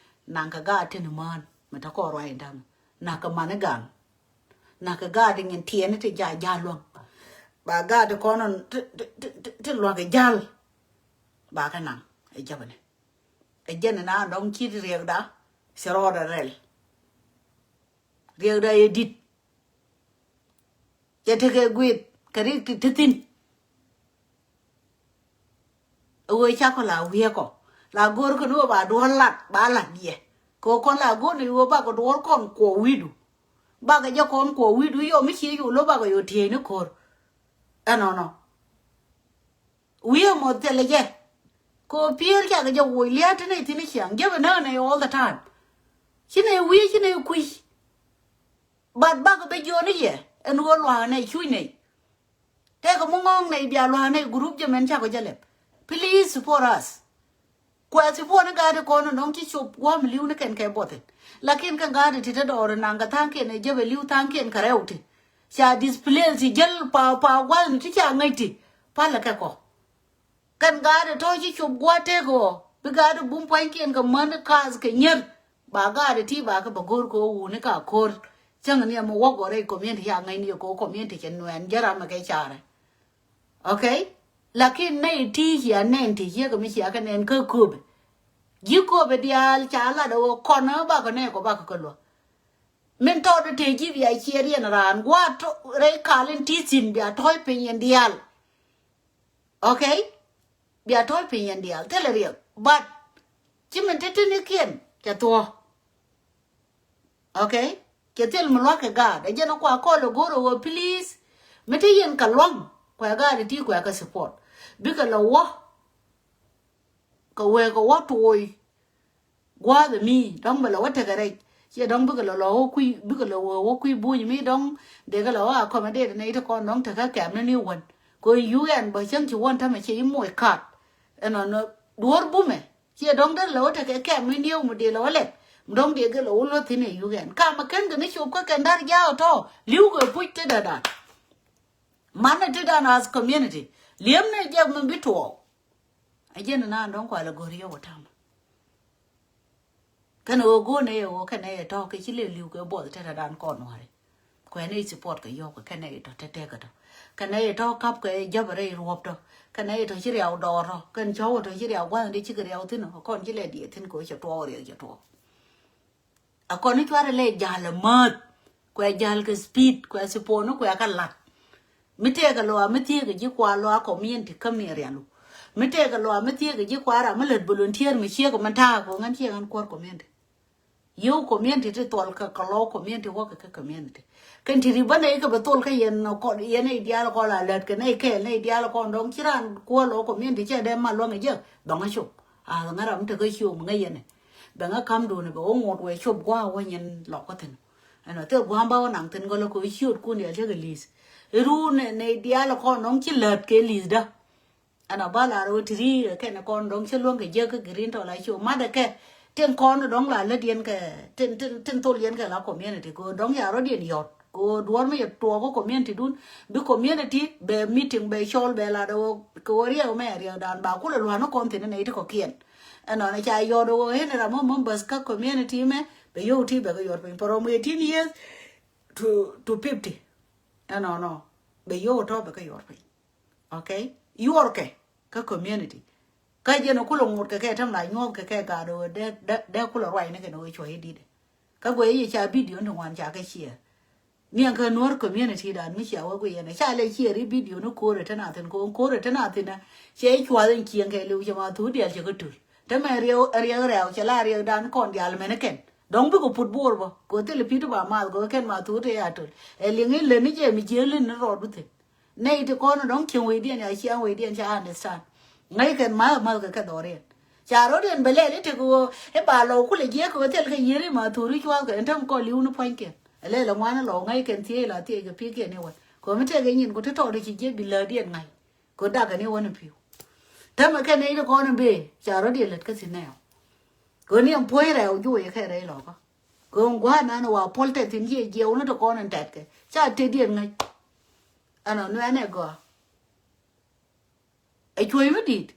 Naŋ kɛ gaat tin mään mɛ te kɔn ruac in da̱ŋ. Na̱k kɛ mani gaŋ. Na̱k kɛ gaat in nyin tiɛɛni ti ja̱ ja̱ luäŋ. Ba gaat in kɔn ti, ti, ti, ti lua̱k in ja̱l. Ba kɛ naŋ ɛ japɛ ni. Ɛ jɛn in a dɔ̱ŋ ci riɛkda cɛ rɔɔdɛ rɛl. Riɛkda yɛ di̱t. Cɛ tekɛ gui̱th kɛ ri ti thi̱n. Ɛ wee cakɔ la wi̱i̱kɔ la go̱o̱r kɛ ni wä ba duɔ̱ɔ̱r lat ba lat yɛ. Kɛ wä kɔn la go̱o̱r ni wä bakɔ duɔ̱ɔ̱r kɔn kuɔ wi̱i̱du. Bakɔ jɛ kɔn kuɔ wi̱i̱du yɔ mi ci yɛ yol wä bakɔ yɔ tieyni ko̱r. Ɛnɔnɔ. Wi̱i̱ ɛmɔ thilɛ jɛ. Kɛ ɣöö pi̱i̱r cakɛ jɛ woc lia̱a̱ ti nɛy thi̱n i̱ ciaŋ jɛ bɛ näk nɛy all the time. Ci nɛy wi̱i̱ ci nɛy kui̱. But bakɛ bɛ jiɔni yɛ ɛn ɣöö lua̱a̱k nɛy cuc nɛy. Tɛkɛ mi ŋɔ̱ɔ̱ŋ nɛy bia lua̱a̱k nɛy group jɛ mɛn cakɔ jɛ lɛp. Please support us. Kuɛ support ni gaat ti kɔn nɔŋ ci cop gua̱a̱m li̱w ni kɛn kɛ buɔthin. Lakin kɛn gaat ti te dɔɔr naŋ kɛ tha̱a̱ŋkiɛn ɛ jɛ bɛ li̱w tha̱a̱ŋkiɛn kɛ rɛw ti. Ca displace ti jäl pa pa gua̱a̱th ni ti ca ŋäc ti. Palɛ kɛ kɔ. Kɛn gaat tɔ̱ ci cop gua̱a̱th tek ɣɔɔ bi gaat bum pua̱nykiɛn kɛ män kath kɛ nyier. Ba gaat ti ba kɛ bɛ go̱r kɛ ɣöö wuni ka ko̱r. Cäŋ ni ɛmɛ wä gɔrɛ community ya ŋäcni kɛ ɣöö community cɛ nuɛɛn jɛ ram ɛ kɛ carɛ. Okay. Lakin nɛy ti cia nɛn ti ciek mi cia kɛ nɛn kä köpɛ. Ji̱ köpɛ diaal ca lat ɛ ɣöö kɔn ɛ bakɔ nɛy kɔ bakɔ kɛ luäk. Min tɔɔt ɛ te ji̱ bia ciɛ riɛn raan gua̱a̱t rɛy kal in ti thi̱n bia tɔ̱ɔ̱c piny in diaal. Okay. Bia tɔ̱ɔ̱c piny yɛn diaal thilɛ riɛk but ci min te tinikiɛn cɛ thuɔ̱ɔ̱. Okay. Cɛ thil mi lua̱k kɛ gaat ɛ jɛn ɛ kua kɔl ɛ go̱r ɛ ɣöö please mi te yɛn kɛ lua̱ŋ kuɛ gaat ɛ ti kuɛ kɛ support. Bikɛ lɛ wä kɛ wee kɛ wä tuɔɔy. Gua̱a̱th mi dɔ̱ŋ bɛ lɛ wä tekɛ rɛc ciɛ dɔ̱ŋ bikɛ lɛ lɔ wä kui̱ bikɛ lɛ wä wä kui̱ buny mi dɔ̱ŋ. Dekɛ lɛ wä accommodate nɛy ti kɔn dɔ̱ŋ tekɛ kɛm ni ni wän. Kɛ U N bä cäŋ ci wän tämɛ ci i̱ moc kat. Ɛnɔnɔ duɔ̱ɔ̱r bumɛ ciɛ dɔ̱ŋ dee lɛ wä tekɛ kɛm mi nieu mi dee lɛ wä lɛt. Mi dɔ̱ŋ dee gɛ lɛ wä luɔ̱th thi̱n ɛ U N. Kamɛ ken kɛ ni cop kä kɛn da̱r ja̱a̱k tɔ̱ li̱w kɛ puc ti dädan. Manɛ ti dan as community li̱em ni jɛ mi bi tuɔɔk. A jɛn inan dɔ̱ŋ kualɛ go̱r yɛ wä tamɛ. Kɛnɛ ɣöö go̱o̱r nɛ yɛ ɣöö kɛnɛ yɛ tɔ̱ kɛ ci lëë li̱w kɛ buɔth tɛtɛ dan kɔn nuäri. Kuɛ nɛ yɛ support kɛ yɔ̱k kɛ kɛnɛ yɛ tɔ̱ tɛtɛ kɛ tɔ̱. Kɛnɛ yɛ tɔ̱ kap kɛ jäp rɛy ruɔ̱p tɔ̱. Kɛnɛ yɛ tɔ̱ ci riaw dɔɔr tɔ̱ kɛn cɔw tɔ̱ ci riaw gua̱n di ci kɛ riaw thi̱n kɔn ci lɛ diɛ thi̱n kɛ ɣöö cɛ tuɔɔk riɛk cɛ tuɔɔk. A kɔn i̱ cuarɛ lɛ ja̱l ɛ määth. Kuɛ ja̱l kɛ speed kuɛ support ni kuɛ kɛ lat. Mi tëëkɛ lɔa mi thiëëkɛ ji̱ kua lɔa community kä mi rialu. Mi tëëkɛ lɔa mi thiëëkɛ ji̱ kua ram mi lät volunteer mi ciek mi ta̱a̱ kɛ ɣän ciek ɣän kuɔr community. Yio̱w community ti thol kɛ kɛ lɔw community wäkɛ kɛ community. Kɛn ti ri bä nɛy kɛ bɛ thol kä yɛn kɔn yɛn nɛy diaal kɔn la lät kɛ nɛy kɛɛl nɛy diaal kɔn dɔ̱ŋ ci raan kuäär lɔw community cɛ dee mal luäŋ ɛ jɛ bäŋä cop. A ŋä ram mi te kä ciom ŋä yɛn ɛ bäŋä ka̱m duun ɛ bɛ wä ŋot wɛ cop gua̱a̱ wä nyɛn lɔk kä thi̱n. Ɛnɔ thil gua̱a̱m ba wä naŋ thi̱n gɔlä kɛ wä ciöt kun yɛl cä kɛ li̱th. I̱ ruun nɛy diaal kɔn dɔ̱ŋ ci lät kɛ li̱thdä. Ɛn a ba lar wä ti ri̱i̱rɛ kɛn kɔn dɔ̱ŋ cä luäŋ kɛ jiäk kä green tɔ la ci wä matdɛ kɛ tin kɔn dɔ̱ŋ la lät yɛn kɛ tin tin tin thol yɛn kɛ la community kɛ dɔ̱ŋ ya rɔ̱diɛn yɔt kɛ duɔ̱ɔ̱r mi yɛ tuɔɔk kä community dun. Bi community bɛ meeting bɛ cɔl bɛ lat wä kɛ wä riɛk mɛ riɛk dan ba kulɛ lua̱n kɔn thin nɛ iti kɔkiɛn. Ɛnɔnɛ ca yɔt wä hen ram mɔ members kä community mɛ bɛ yio̱w ti bɛ kɛ yɔt piny from eighteen years to to fifty. Ɛnɔnɔ bɛ yio̱w tɔ bɛ kɛ yɔt piny. Okay, yuɔrkɛ kä community. Kä jɛn kulɛ ŋot kɛ kɛ täm la nyuɔth kɛ kɛ gat ɣöö dee dee kulɛ ruacni kɛn ɣöö cuɔ̱c i̱ di̱t. Kä guɛ i̱ ca video ni ŋuan ca kɛ share. Niɛn kä nuɔ̱r community dan mi cia wä guiɛ yɛn ca lɛ share i̱ video ni ko̱rɛ te na thin ko̱n ko̱rɛ te na thin na. Cɛ i̱ cuath in cieŋ kɛ liw cɛ ma thuut diaal cɛ kä tul. Te mɛ riɛk riɛk rɛw cɛ la riɛk dan kɔn diaal mɛn kɛn dɔ̱ŋ bikɛ put buɔr bä kɛ thil i̱ pi̱t ba math kɛ kɛn ma thuut te ya tul. Ɛ liŋ in leni jɛ mi jiël in ni rɔɔd bi thin. Nɛy ti kɔn dɔ̱ŋ cieŋ wecdiɛn ya ciaŋ wecdiɛn ca understand. Ŋäc kɛn ma̱th ma̱th kɛ kɛ dhɔriɛn. Ca rɔ̱diɛn bɛ lɛl i̱ tek ɣöö i̱ ba lɔw kulɛ jiɛk kɛ ɣöö thil kɛ yiëri ma thuri cuath kɛ ɛn täm kɔn li̱w ni pua̱nykiɛn. Ɛ lɛl ɛ ŋuan ɛ lɔw ŋäc kɛn thiec la thiec kɛ pi̱i̱kiɛn i̱ wä kɛ ɣöö mi tɛk ɛ nyin ku ti tɔɔt i̱ ci jiɛk bi lätdiɛn ŋa̱c. Kɛ ɣöö dak kɛn i̱ wä ni pi̱w. Tämɛ kɛn nɛy ti kɔn i̱ bëë ca rɔ̱diɛn lät kä thi̱n nɛɛw. Kɛ ɣöö ni ɛn puɔ̱ny rɛw juɔc ɛ kɛ rɛy lɔkä. Kɛ ɣöö ŋua̱a̱n nan ɛ wa puɔl tɛth thi̱n jiɛ jiɛ wä ni ti kɔn in tɛtkɛ ca tëëdiɛn ŋäc. Ɛn ɔ nuɛɛn ɛ gɔaa. Ɛ cuɔ̱c mi di̱i̱t.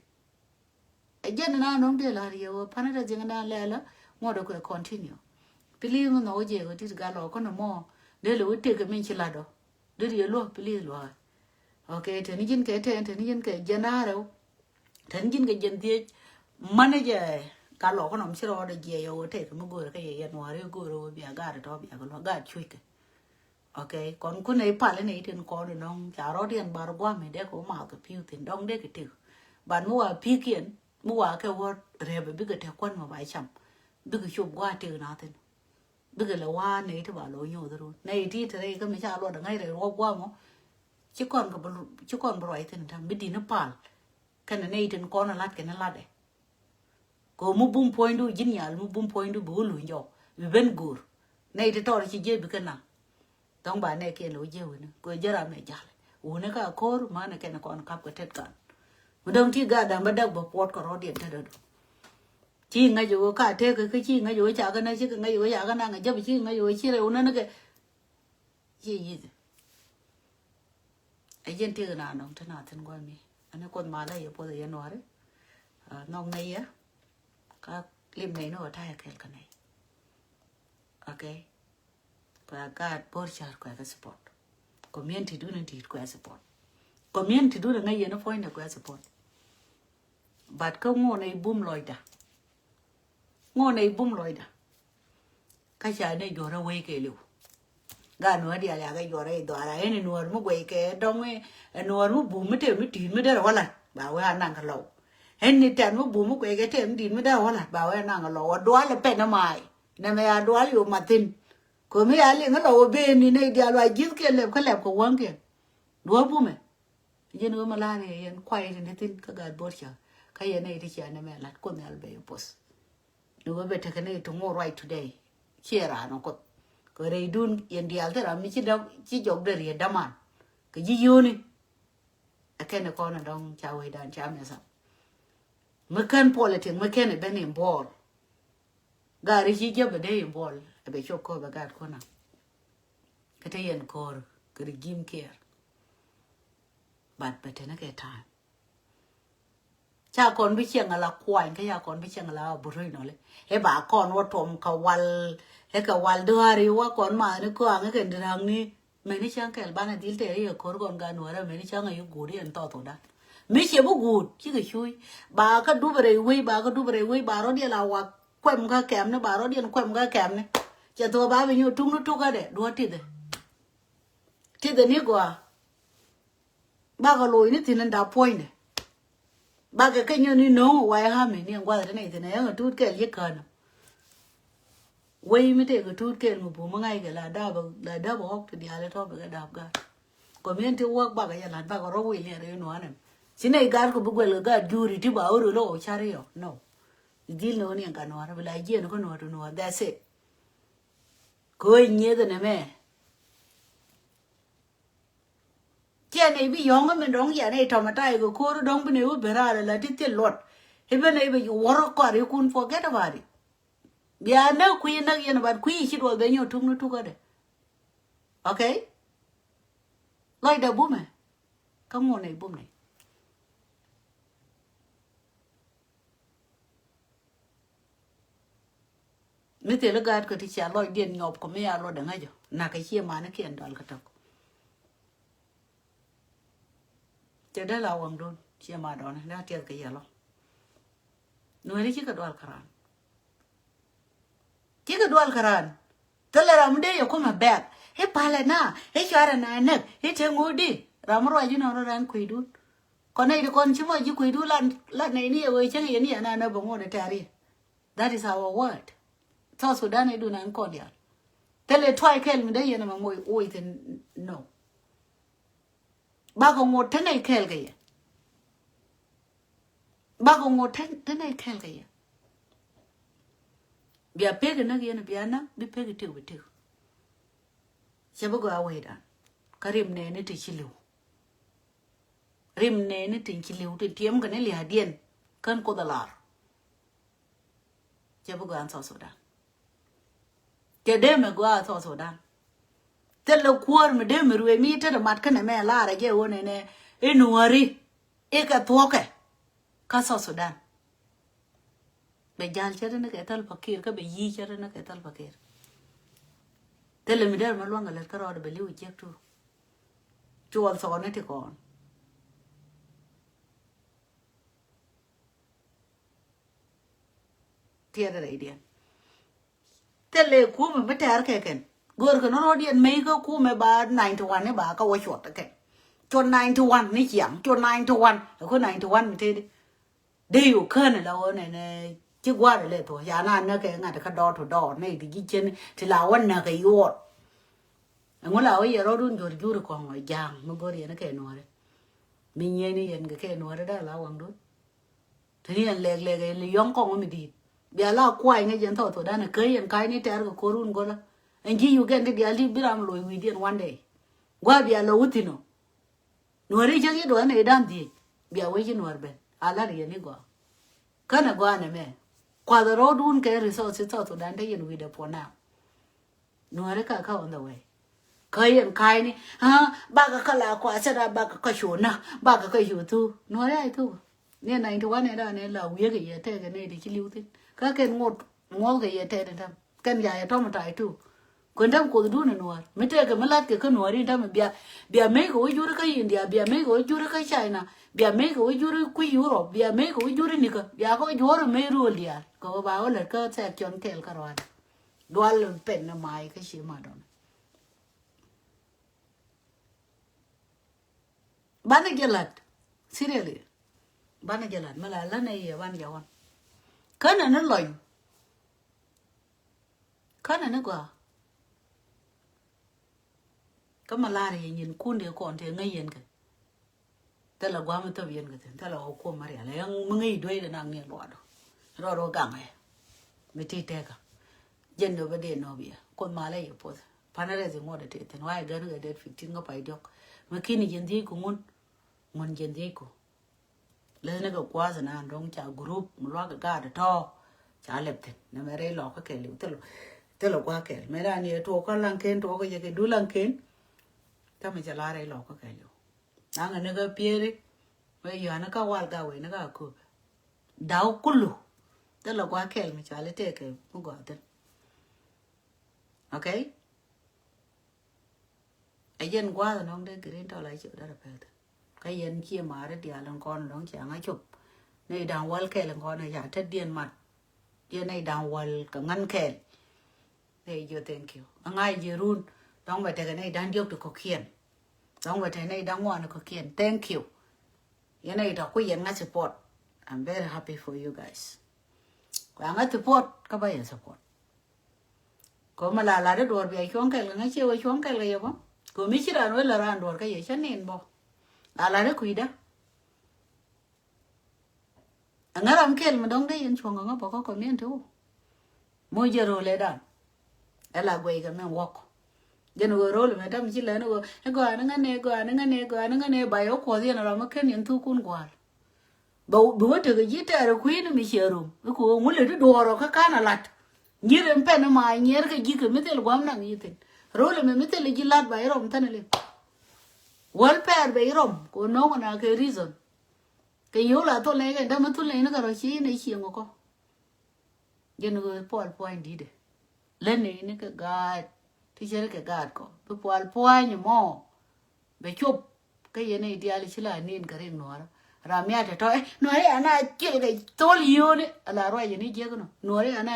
Ɛ jɛn ina nɔŋ dee la̱r yɛ wä panä dee dhiɛŋ dan lɛɛlä ŋuɔ̱t ɛ kuɛ continue. Please mi nhɔk wä jɛ wä di̱t gal ɔ kɔn mɔ dee lɛ wä tëk min ci lat ɔ. Dee riɛ luɔ̱k please luɔ̱k. Okay, teni ji̱n kɛ tɛn teni ji̱n kɛ jɛn da̱a̱r ɛ wä. Teni ji̱n kɛ jɛn dhiec. Mani jɛ gal ɔ kɔn ɔm ci rɔɔdɛ jiɛ yɛ wä tëk mi go̱o̱rɛ kä yɛ yɛn wa̱a̱ ri go̱o̱rɛ wä bia gaat tɔ bia kɛ luɔ̱k gaat cuc kɛ. Okay, kɔn kun nɛ pal nɛ itin kɔn nɔŋ ca rɔ̱diɛn bar guam mi dek wä math kɛ pi̱w thin dɔŋ dek itik. But mi wa pi̱kiɛn mi wa kɛ wä rɛp bikɛ tɛk kuan mɔ ba cam. Bikɛ cop gua tik na thin. Bikɛ lɛ wa nɛ iti ba lɔ nyoth run nɛ iti ti rɛy kä mi ca luɔt ŋa̱c rɛy ruɔp guam mɔ. Ci kɔn kɛ bi lu- ci kɔn bi ruac thin ta̱ŋ bi dini pal. Kɛnɛ nɛ itin kɔn lat kɛnɛ latdɛ. Kɛ ɣöö mi bum puɔ̱nydu ji̱n nyal mi bum puɔ̱nydu bi wä luny jɔw bi ben go̱o̱r. Nɛy ti tɔɔr ci jiɛ bikɛ naŋ. Dɔ̱ŋ ba nɛy kiɛn lɛ wä jiɛ wuni kɛ ɣöö jɛ ram ɛ ja̱l wuni ka ko̱r manɛ kɛn kɔn kap kɛ tet kan. Mi dɔ̱ŋ ti gaat da̱ŋ bä däk bä puɔt kɛ rɔ̱diɛn tetdä du. Ci ŋäc ɣöö ka tek kä ci ŋäc ɣöö ca kɛ naŋ ci kɛ ŋäc ɣöö ca kɛ naŋ ɛ jäp ci ŋäc ɣöö ci rɛw nän kɛ. Ci yithi. Ɛ jɛn tiek na nɔŋ ti na thin guami. Ani kuoth malä yɛ puɔth yɛ nuari. Nɔŋ nɛ yɛ ka lim nɛ ni wä tayɛ kɛl kä nɛ. Okay. Kua gaat bor char kua ka support. Community duni dit kua support. Community duni ŋa yɛn puɔny nɛ kua support. But kä ŋuɔ nɛ ibum lɔcda. Ŋuɔ nɛ ibum lɔcda. Kä ca ni juɔrä wei kɛ liw. Gaa nuɔ̱ɔ̱r diaal yakɛ juɔrä i̱ dhuara ɛn inuɔ̱ɔ̱r mi guɛy kɛ dɔŋ i̱ inuɔ̱ɔ̱r mi bum mi tɛm mi ti̱i̱t mi derɛ wä la̱t ba wee anaŋ kɛ lɔw. Ɛn ni tɛn mi bum mi guɛy kɛ tɛm mi di̱i̱t mi derɛ wä la̱t ba wee anaŋ kɛ lɔw wä dual ɛ pɛn ɛ ma̱a̱y. Nɛmɛ ya dual yo̱o̱ ma̱thin. Kɛ mi ya liŋ ɛ lɔw ɛ ben ni nɛy diaal wa ji̱th kiɛn lɛp kä lɛp kɛ wäŋkiɛn. Duɔ̱ɔ̱p bumɛ. Ji̱n ɣöö mi la̱r yɛ yɛn kuay ti ni thi̱n kä gaat bo̱r cä kä yɛn nɛy ti cia nɛmɛ la̱t Kuoth Nhial bɛ yɛ poth. Ni ɣöö bɛ tekɛ nɛy ti ŋo̱o̱r ruac today. Ciɛ raan ɔ Kuoth kɛ rɛydun yɛn diaal thil ram mi ci däm ci jɔk dee riet däman. Kɛ ji̱ yio̱o̱ni. Ɛ kɛn ɛ kɔn ɛ dɔ̱ŋ ca wecdan ca mɛth up. Mi kän politic mi kɛn ɛ ben involve. Gari ci jɛ bɛ dee involve ɛ bɛ cop kɔ bɛ gat kunɛ. Kä te yɛn ko̱r kɛ regime kiɛɛr. But bɛ teni kɛ time. Ca kɔn bi ciɛŋ ala kuany kä ca kɔn bi ciɛŋ ala Aboriginal. Ɛ ba kɔn wä tuɔm kɛ wal, ɛ kɛ wal duari wä kɔn mathni kɔaŋ ɛ kɛ diraŋni. Meni cäŋ kɛl banɛ dhil tɛɛri yɛ ko̱r kɔn gan wärä meni cäŋ a yi guut yɛn thɔth wä dan. Mi ciɛ bi guut cikɛ cuuc ba kä dup rɛy wei ba kä dup rɛy wei ba rɔ̱diɛn a wa kuɛm kä kɛmni ba rɔ̱diɛn kuɛm kä kɛmni. Cɛ thok ba bi nyuur tukni tukädɛ duɔ̱t tithɛ. Tithɛ ni gɔaa. Bakɛ loc ni thi̱n in dap puɔ̱nydɛ. Bakɛ kɛ nyɔn ni no̱o̱ŋ wayɛ ha̱mi ni ɛn gua̱th ti nɛy thi̱n ɛ yäŋ ɛ tuut kɛl yi känä. Wei mi tëëk ɛ tuut kɛl mi bum mi ŋa̱ckɛ la dap la dap ɛ ɣɔk ti diaal ɛ tɔ̱ bɛ kɛ dap gaat. Community work bakɛ yɛ la̱t bakɛ rɔ wil ni ɛ rɛy nuɔ̱ɔ̱n ɛn ci nɛy gaat kɛ bi guɛl kɛ gaat juri ti ba wä röl ɛ ɣɔw cari yɔ no. Dhil ni wä ni ɛn gat nuɔ̱ɔ̱r bi la jiɛn kä nuɔ̱ɔ̱r ti nuɔ̱ɔ̱r that's it. Kɛ wee nyieth ɛn ɛmɛ. Ciɛ nɛy bi yɔ̱ŋ mi dɔ̱ŋ yɛn ɛ tɔmɔ tay kɛ ko̱r dɔ̱ŋ bi nɛy wä ben raar ala ti thil luɔt. I̱ ben nɛy bi wuɔr kɔar ikun forget about it. Bia näk kui̱ näk yɛn bat kui̱ ci duɔth ben nyɔ tuk ni tukädɛ. Okay. Lɔcdɛ bumɛ. Kä ŋuɔn nɛy bum nɛy. Mi thil i̱ gaat kä ti cia lɔcdiɛn nyɔp kɔ mi ya luɔtdɛ ŋäcä nakä ciɛ manikiɛn dual kä tɔk. Cɛ dee la waŋdun ciɛ madɔni dee tiɛth kɛ yɛlɔ. Nuɛri cikɛ dual kä raan. Cikɛ dual kä raan. Thilɛ ram mi dee yɛ kumɛ bɛk i̱ palɛ na i̱ cuarɛ na näk i̱ te ŋo̱o̱di. Ram mi ruac inɔ rɔ raan kui̱dun. Kɔn nɛy ti kɔn ci mɔ ji̱ kui̱dun lan lan nɛy ni yɛ wee cäŋ yɛ ni yɛ na näk bɛ ŋo̱o̱dɛ tɛ̈ri. That is our word. South Sudan i̱ dun an kɔn diaal. Thilɛ tuay kɛl mi dee yɛn ɛmɛ moc woc thin no. Bakɔ ŋot te nɛy kɛɛl kɛ yɛ. Bakɔ ŋot te nɛy kɛɛl kɛ yɛ. Bia pek inäk yɛn bia näk bi pek itek bi tek. Cɛ bi gɔaa wecdan kä rim nɛɛni ti ci li̱w. Rim nɛɛni ti ci li̱w ti tiɛm kɛ ni lia̱a̱diɛn kän Kuoth a lar. Cɛ bi gɔaa South Sudan. Cɛ dee mɛ gɔaa South Sudan. Thilɛ kuäär mi dee mi ruëë mi tetɛ mat känɛ mɛ laarɛ jɛ ɣöö nɛnɛ i̱ nuääri i̱ kɛ thuɔ̱kɛ kä South Sudan. Bɛ ja̱l cä ri ni kɛ Salva Kiir kä bɛ yi̱i̱ cä ri ni kɛ Salva Kiir. Thilɛ mi dee mɛ lua̱ŋ kɛ lät kä rɔɔdɛ bɛ li̱w jiäk tu. Cuɔl thɔɔni ti kɔn. Tiɛt rɛydiɛn. Thilɛ kumɛ mi tɛr kɛ kɛn. Gör kɛ ni rɔɔdiɛn mey kä kumɛ ba ninety one ni ba kä wä cuɔt kɛn. Cuɔt ninety one ni ciaŋ cuɔt ninety one ɛ ku ninety one mi tëëdi. Dee yu kän la wä nɛnɛ ci gua̱a̱r ilɛ thuɔ̱k ca na näk kɛ ŋa̱t kä door to door nɛ ti ji̱ cien ti la wä näk kɛ yuɔt. Ɛŋu la wä yɛ rɔɔdun jur jur kɔŋ ɔ ja̱a̱ŋ mi gör yɛn kɛ nuɔ̱ɔ̱ri. Mi nyieni yɛn kɛ kɛ nuɔ̱ɔ̱ri da̱a̱ la waŋdun. Te ni ɛn lɛk lɛk ɛn li yɔ̱ŋ kɔŋ mi di̱i̱t bia la kuay ŋäc ɛn thɔɔth thɔɔth dan ɛ käc ɛn ka̱cni tɛ̈r kɛ ko̱r wun go̱lä. Ɛn ji̱ Uganda ti diaal ti bi ram loc wi̱i̱diɛn one day. Gua̱a̱ bia lɔ wä thi̱n ɔ. Nuääri cäŋ ci duɔth nɛy da̱ŋ dhieec bia wec ci nuäär ben a la̱r yɛn i̱ gɔaa. Känɛ gɔaa nɛmɛ kuath rɔɔdun kɛ resource ci thɔɔth thɔɔth dan te yɛn wi̱i̱dɛ puɔ̱n na. Nuääri ka kä on the way. Kä yɛn ka̱cni bakɛ kä la kuath cɛ da bakɛ kä cuɔ̱n na bakɛ kä cuɔ̱n thuk nuääri a thuk. Ni ninety one ɛ dan ɛ la wiee kɛ yɛ tɛkɛ nɛy ti ci li̱w thi̱n kä kɛn ŋot ŋuɔth kɛ yɛ tɛt ɛ tɛm kɛn ya yɛ tɔm ta̱y thuk. Kuën tɛm kuothdun ɛ nuäär mi tɛkɛ mi la̱tkɛ kä nuääri tɛm bia bia mec kɛ wä juri kä India bia mec kɛ wä juri kä China bia mec kɛ wä juri kui̱ Europe bia mec kɛ wä juri nikä bia kɛ wä juɔ̱ɔ̱r mec ruɔl diaal kɛ wä ba wä lät kä thɛɛk cɔn kɛɛl kä ruaadɛ. Dual pɛn ni mac kä ci madɔn. Banɛ jɛ la̱t. Seriously. Banɛ jɛ la̱t mi la la̱t nɛ yɛ banɛ jɛ wan. Känɛ ni lɔny. Känɛ ni gɔaa. Kä mi la̱r yɛ nyin kun dee kɔn tëë ŋäc yɛn kɛ. Thilɛ gua̱a̱m mi thop yɛn kɛ thi̱n thilɛ ɣɔw kuɔm mi rial ɛn mi ŋäc dueecdɛ nak ni luaadu. Rɔɔd wä gaŋɛ mi ti tɛkä. Jɛn nöpä dee nöp yɛ kuoth malɛ yɛ puɔth. Panɛ rɛth iŋuɔt ɛ tëë thi̱n wa̱i̱ gän kɛ det fifteen kä pay diɔ̱k. Mi ki̱n i̱ jɛn dhiec kuŋun. Ŋun jɛn dhiec ku. Leth ni kɛ gua̱a̱th na dɔ̱ŋ ca group mi luak kɛ gaat tɔ̱. Ca lɛp thi̱n. Nɛ mɛ rɛy lɔk kä kɛl i̱ thil, thil gua̱a̱th kɛl. Mɛ dan yɛ tuɔɔk kä laŋ ken, tuɔɔk kä yɛ kɛ du laŋ ken. Kä mi ca la rɛy lɔk kä kɛl i̱. Naŋ ni kä pieri. Wee yɔ̱a̱n ni kä wal kä wee ni kä köp. Daw kulu. Thil gua̱a̱th kɛl mi ca lɛ tëëkɛ mi gɔaa thi̱n. Okay? Ɛ jɛn gua̱a̱th nɔŋ dee green tɔl a ciɛ dee rɛ pɛth. Kä yɛn ciɛ maari diaal in kɔn dɔ̱ŋ ciɛ ŋa cop. Nɛy da̱ŋ wäl kɛl in kɔn a ca tet diɛn mat. Yɛn nɛy da̱ŋ wäl kɛ ŋän kɛl. Nɛy jiɔ thank you. A ŋa̱c jiɛ run. Dɔ̱ŋ bɛ tekɛ nɛy da̱ŋ diɔk ti kɔ̱kiɛn. Dɔ̱ŋ bɛ tekɛ nɛy da̱ŋ ŋuan kɔ̱kiɛn. Thank you. Yɛn nɛy tɔ̱ ku yɛn ŋa̱c support. I'm very happy for you guys. Kua ŋa̱c support kä ba yɛn support. Kɔ mi la lat i̱ duɔ̱ɔ̱r bia cuɔ̱ŋ kɛl kɛ ŋäc ciɛ wee cuɔ̱ŋ kɛl kɛ yɛ bä. Kɔ mi ci raan wee la raan duɔ̱ɔ̱r kä yɛ cä nin bä. La lat i̱ kui̱dä. Ɛŋä ram kɛl mi dɔ̱ŋ dee yɛn cuɔ̱ŋ kɛ ŋä bä kä community wä. Moc jɛ ro̱o̱l ɛ dan. Ɛ la guɛy kɛ min wäk. Jɛn ɣöö ro̱o̱l mɛ tam ci lɛn ɣöö ɛ gɔaa ni ŋä nɛ, gɔaa ni ŋä nɛ, gɔaa ni ŋä nɛ ba yɛ wä kuɔth yɛn ram mi ken yɛn thuk kun gua̱a̱l. Bɛ, bɛ wä tekɛ ji̱ tɛɛr kui̱ni mi ciɛ rom. Iku ŋu lɛ ti duɔɔrɔ kä kan a lat. Nyier in pɛn ma nyier kɛ ji̱ kɛ mi thil guam naŋ yi thin. Rol ɛmɛ mi thil ji̱ lat ba irom thin li. Wäl pɛɛr bɛ irom kɛ no̱o̱ŋ na kɛ reason. Kɛ yio̱w la thol nɛ kɛ dämɛ thul nɛ in kɛ rɔ ci in ɛ cieŋ kɔ. Jɛn ɣöö puɔl puɔ̱ny di̱tɛ. Lät nɛ in kɛ gaat. Ti cɛ ri kɛ gaat kɔ. Bi puɔl puɔ̱ny mɔ. Bɛ cop. Kä yɛn i̱ diaal i̱ ci la nin kɛ rik nuɔ̱ɔ̱rä. Ram ya tɛ tɔ, eh, nuɔ̱ɔ̱rä ya na cil kɛ thol yio̱o̱ni. Ala ruac ni jiäk nɔ. Nuɔ̱ɔ̱rä ya na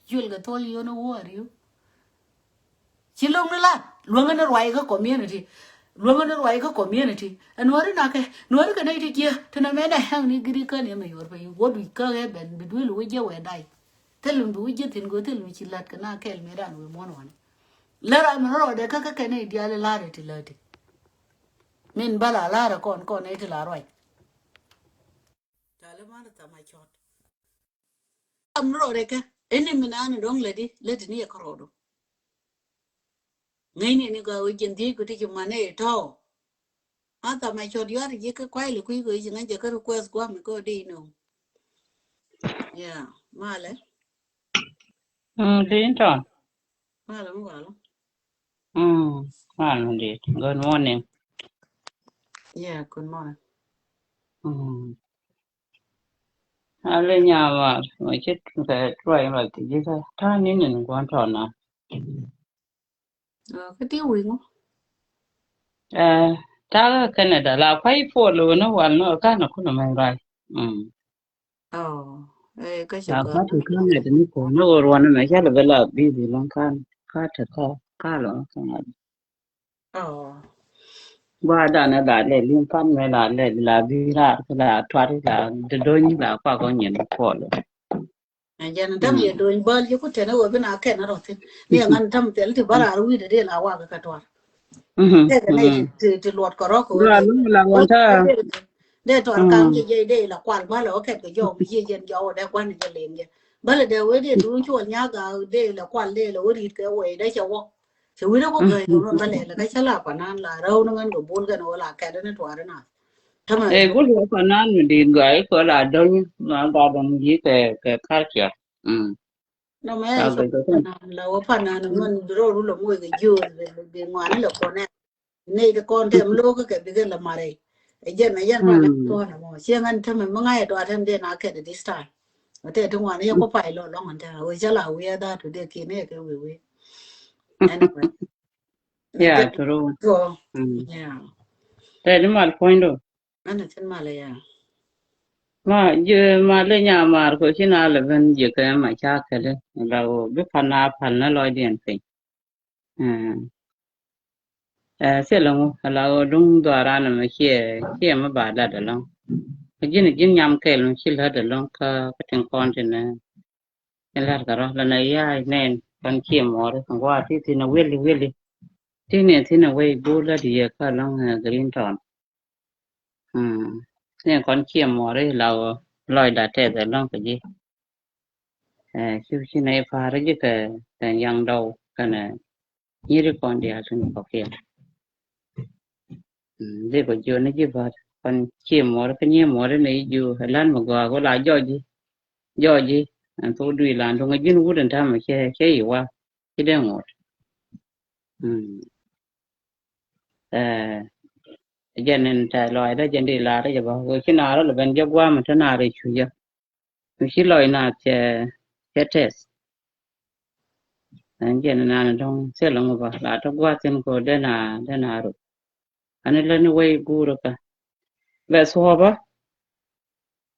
cil kɛ thol yio̱o̱ni wuɔ̱ɔ̱r yio̱o̱. Ci lo̱ŋ ni lat. Luäŋä ni ruac kä community. Luäŋä ni ruac kä community. Ɛ nuɔ̱ɔ̱rä na kɛ, nuɔ̱ɔ̱rä kɛ nɛy ti jiäk. Ti na mɛn ɛ hɛŋ ni giri kä ni mɛ yuɔr pɛ yi. Wuɔ̱t wi̱c kä ɛ bɛn bi duel wi̱c jɛ wɛ day. Thil mi bi wi̱c jɛ thin go̱ thil mi ci lat kɛ na kɛl mɛ dan wɛ muɔ̱n wanɛ. Lɛ ram mi rɔɔdɛ kä kä kɛn i̱ diaal i̱ la̱rɛ ti läti. Min bä la la̱rɛ kɔn kɔn i̱ ti la ruac. Ca lɛ man thama cɔt. Ram mi rɔɔdɛ kä ini min an dɔŋ läti läti ni yɛ kärɔɔdu. Ŋäcni ni gɔaa wä jiɛn dhiec ku ti ci man i̱ tɔ̱. A thama cɔt yuar ji̱ kä kuay li kui̱ kɛ ci ŋäc jɛ kä request guam mi kɛ wä di inɔ. Yeah, malɛ. Mm, Clinton. Malɛ mi walɔ. Mm, malɛ mi dit. Good morning. Yeah, good morning. Mm. Ale nyamar, ma cit kɛ tuay ma ti ji̱ kä. Ta̱a̱ ni nin gua̱n tɔna. Kä ti wi̱i̱ ŋu? Ɛ, ta̱a̱ kä Canada la kuay puɔl wä ni wal ni wä kan a kun a mɛn ruay. Mm. Oh, ɛ, kä cɛ la gɔaa. Kuay ti Canada ni ko ni wä ruɔn ni mɛ cɛ lɛ bɛ la bi̱i̱ bi̱i̱ lɔŋ kan. Ka te ka, ka lɔ kan a. Oh. Gua dan a la lɛ lim pan mɛ la lɛ la bi̱i̱ raar la tuar la de do̱ny la kua kɔ nyin puɔl. Ɛ jɛn däm yɛ do̱ny bäl ji̱ ku tɛn ɛ wä bi na kɛn a rɔ thin. Ni ɛ ŋan däm thil ti bä raar wi̱i̱dɛ dee la wak kä tuar. Tɛkɛ nɛy ti, ti, ti luɔt kɛ rɔk kɛ wä dee. Dee tuar kaŋ jiɛ jiɛ dee la kual bä lɛ wä kɛt kɛ jɔw mi jiɛ jɛn jɔw dee kuan jɛ len jɛ. Bä lɛ dee wee dee duun cuɔl nyak a dee la kual dee la wä ri̱t kɛ wee dee cɛ wä. Cɛ wi̱n a wä gäy kɛ wä bä lɛ lɛ kä cä la panan la rɛw ni ŋän kɛ bul kɛn wä la kɛt ni tuar na. Tama. Ɛ gul wä panan mi dit gɔaa ikɔ la dɔny ma gɔaa dɔny ji̱ kɛ, kɛ culture. Mm. Nɔ mɛ ɛ cɔk panan la wä panan mɛn bi rɔ ru lɔ moc kɛ jiööth bi, bi, bi ŋuani lɛ kɔnɛ. Nɛy ti kɔn tɛm lo̱k kɛ bikɛ lɛ marɛ. Ɛ jɛn ɛ jɛn panan kɔn mɔ. Ciɛ ŋän tɛmɛ mi ŋa̱c ɛ dɔa tɛm dee na kɛt this time. Ɛ tɛ ti ŋuani yɛ kɔ pay lɔ lɔŋ ɛn tɛmɛ wee cä la wiɛ dha tu dee kiɛ nɛ kɛ wee wee. Anyway. Yeah, true. True. Mm. Yeah. Tɛ di mal puɔ̱ny do. Ɛn a cin mal ya. Ma ji̱ mal i̱ nyamar kɔ ci na lɛ ben ji̱ kɛ ma ca kɛlɛ la wä bi pan na pal na lɔcdiɛn piny. Ɛ, thilɛ ŋu la wä duŋ dhuaran mɛ ciɛ, ciɛ mɛ ba lat ɛlɔŋ. Ji̱n ji̱n nyam kɛl mɛ ci lät ɛlɔŋ kä, kä tin kɔn tin ɛ. Tin lat kɛ rɔ la nɛ ya nɛn kɔn ciɛ mɔri kɛ gua ti thin ɛ wili wili. Ti nɛ thin ɛ wei bu lät yɛ kä lɔŋ ɛ Green Town. Mm. Ni kɔn ciɛ mɔri la wä lɔcda tɛth ɛlɔŋ kɛ ji̱. Ɛ, ci, ci nɛ pa̱a̱r ji̱ kɛ, kɛ yaŋ dɔw kɛnɛ nyiri kɔn diaal tin kɔkiɛn. Mm, dee kɔ jiɔ ni ji̱ bät. Kɔn ci muɔr kä nyi muɔr ni jiu. Lan mi gɔaa ko la jɔji. Jɔji. Ɛn thok dui lan duŋ ji̱n wut ɛn tamɛ cɛ, cɛ yi wa. Ci dee ŋot. Mm. Ɛ, jɛn in tɛ lɔcdä jɛn di lar jɛ bä. Wee ci naar lɔ ben jɛ guam te naar i̱ cu jɛ. Mi ci lɔc naath cɛ, cɛ tɛth. Ɛn jɛn naan dɔ̱ŋ thil ŋu bä la te gua̱a̱th thi̱n ko dee na, dee na rut. Ani lät ni wei guurä kä. Bɛ thuɔɔpä.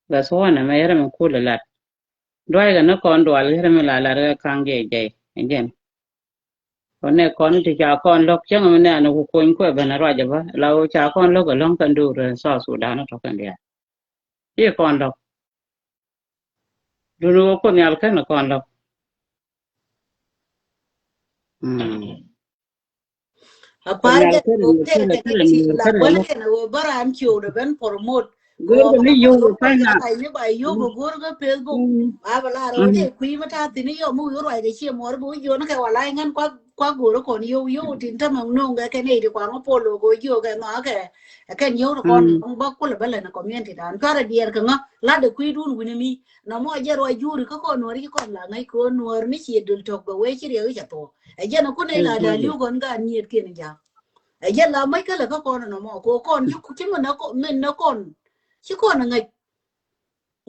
Bɛ thuɔɔnɛ mɛ yɛrɛ mi kul lat. Duackɛ ni kɔn dual yɛrɛ mi la lat kɛ kaŋ jɛ jɛy. Ɛn jɛn. Kɔn nɛ kɔn ti ca kɔn lɔk cäŋ mi nɛ ani ku kony kuɛ ben a ruacɛ bä la wä ca kɔn lɔk ɛlɔ̱ŋ kɛn duur South Sudan tɔ̱ kɛn diaal. Ci kɔn lɔk. Duni wä kuoth nhial kɛn kɔn lɔk. Mm. A pa̱a̱r jɛ kɛn kɛn kɛn kɛn la wä kɛn wä bä ran ciöw dɛ ben promote. Go̱o̱r kɛ ni yio̱w kɛ ka̱ny na. Ni ba yio̱w kɛ go̱o̱r kɛ Facebook. Ba bɛ la rɔ jɛ kui̱ mi ta̱a̱ thi̱n yio̱w mi wi̱i̱ ruac kɛ ciɛ muɔr bi wi̱i̱ jiɔn kɛ wa la ŋän kuak. Kua go̱o̱r kɔn yio̱w yio̱w tin tämɛ no̱o̱ŋ kɛ kɛn iti kua ŋä pol lo̱o̱k ɣöö jiökɛ nhɔakɛ. Ɛ kɛn yio̱w ti kɔn ŋä bä kulɛ bä lɛn ɛ community dan cuarɛ diɛɛr kɛ ŋä lat ɛ kui̱dun wi̱ni mi. Nɔmɔ ɛ jɛ ruac juri kä kɔn nuɔ̱ɔ̱ri ci kɔn la ŋäc kɛ ɣöö nuɔ̱ɔ̱r ni ci dul tɔk bɛ wee ci riɛk i̱ cɛ thuɔ̱ɔ̱. Ɛ jɛn ɛ kun ɛ la da li̱w kɔn gaat nyiet kiɛn ja̱a̱k. Ɛ jɛn la mäc kälɛ kä kɔn ɛ nɔmɔ kɛ ɣöö kɔn ci min nä kɔn ci kɔn ɛ ŋäc.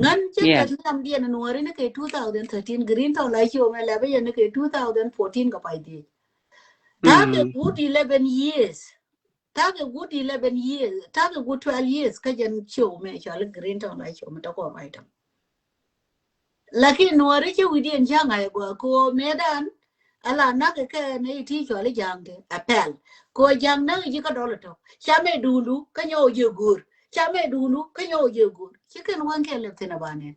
Ŋän cä kɛ nhiam diɛn nuɔri ni kɛ two thousand thirteen, Green Town la ci wä mɛ lɛ bä yɛn ni kɛ two thousand fourteen kɛ pay dhiec. Ta̱a̱ kɛ good eleven years. Ta̱a̱ kɛ good eleven years. Ta̱a̱ kɛ good twelve years kä jɛn ci wä mɛ cɔal Green Town la ci wä mɛ tɔkɔ right am. Lakin nuɔri cä wi̱diɛn ja̱ŋ a yɛ gɔaa kɛ ɣöö mëëdan. Ala nak kɛ kɛ nɛ iti cɔal i̱ ja̱a̱ŋ ti a pɛl. Kɛ ɣöö ja̱a̱ŋ nak i̱ ji̱ kä dɔl itɔ̱. Ca mɛ duundu kä nyɔk jiɛ go̱o̱r. Ca mɛ duundu kä nyɔk jiɛ go̱o̱r. Ci kɛn wän kɛ lɛp thin a ba nɛn.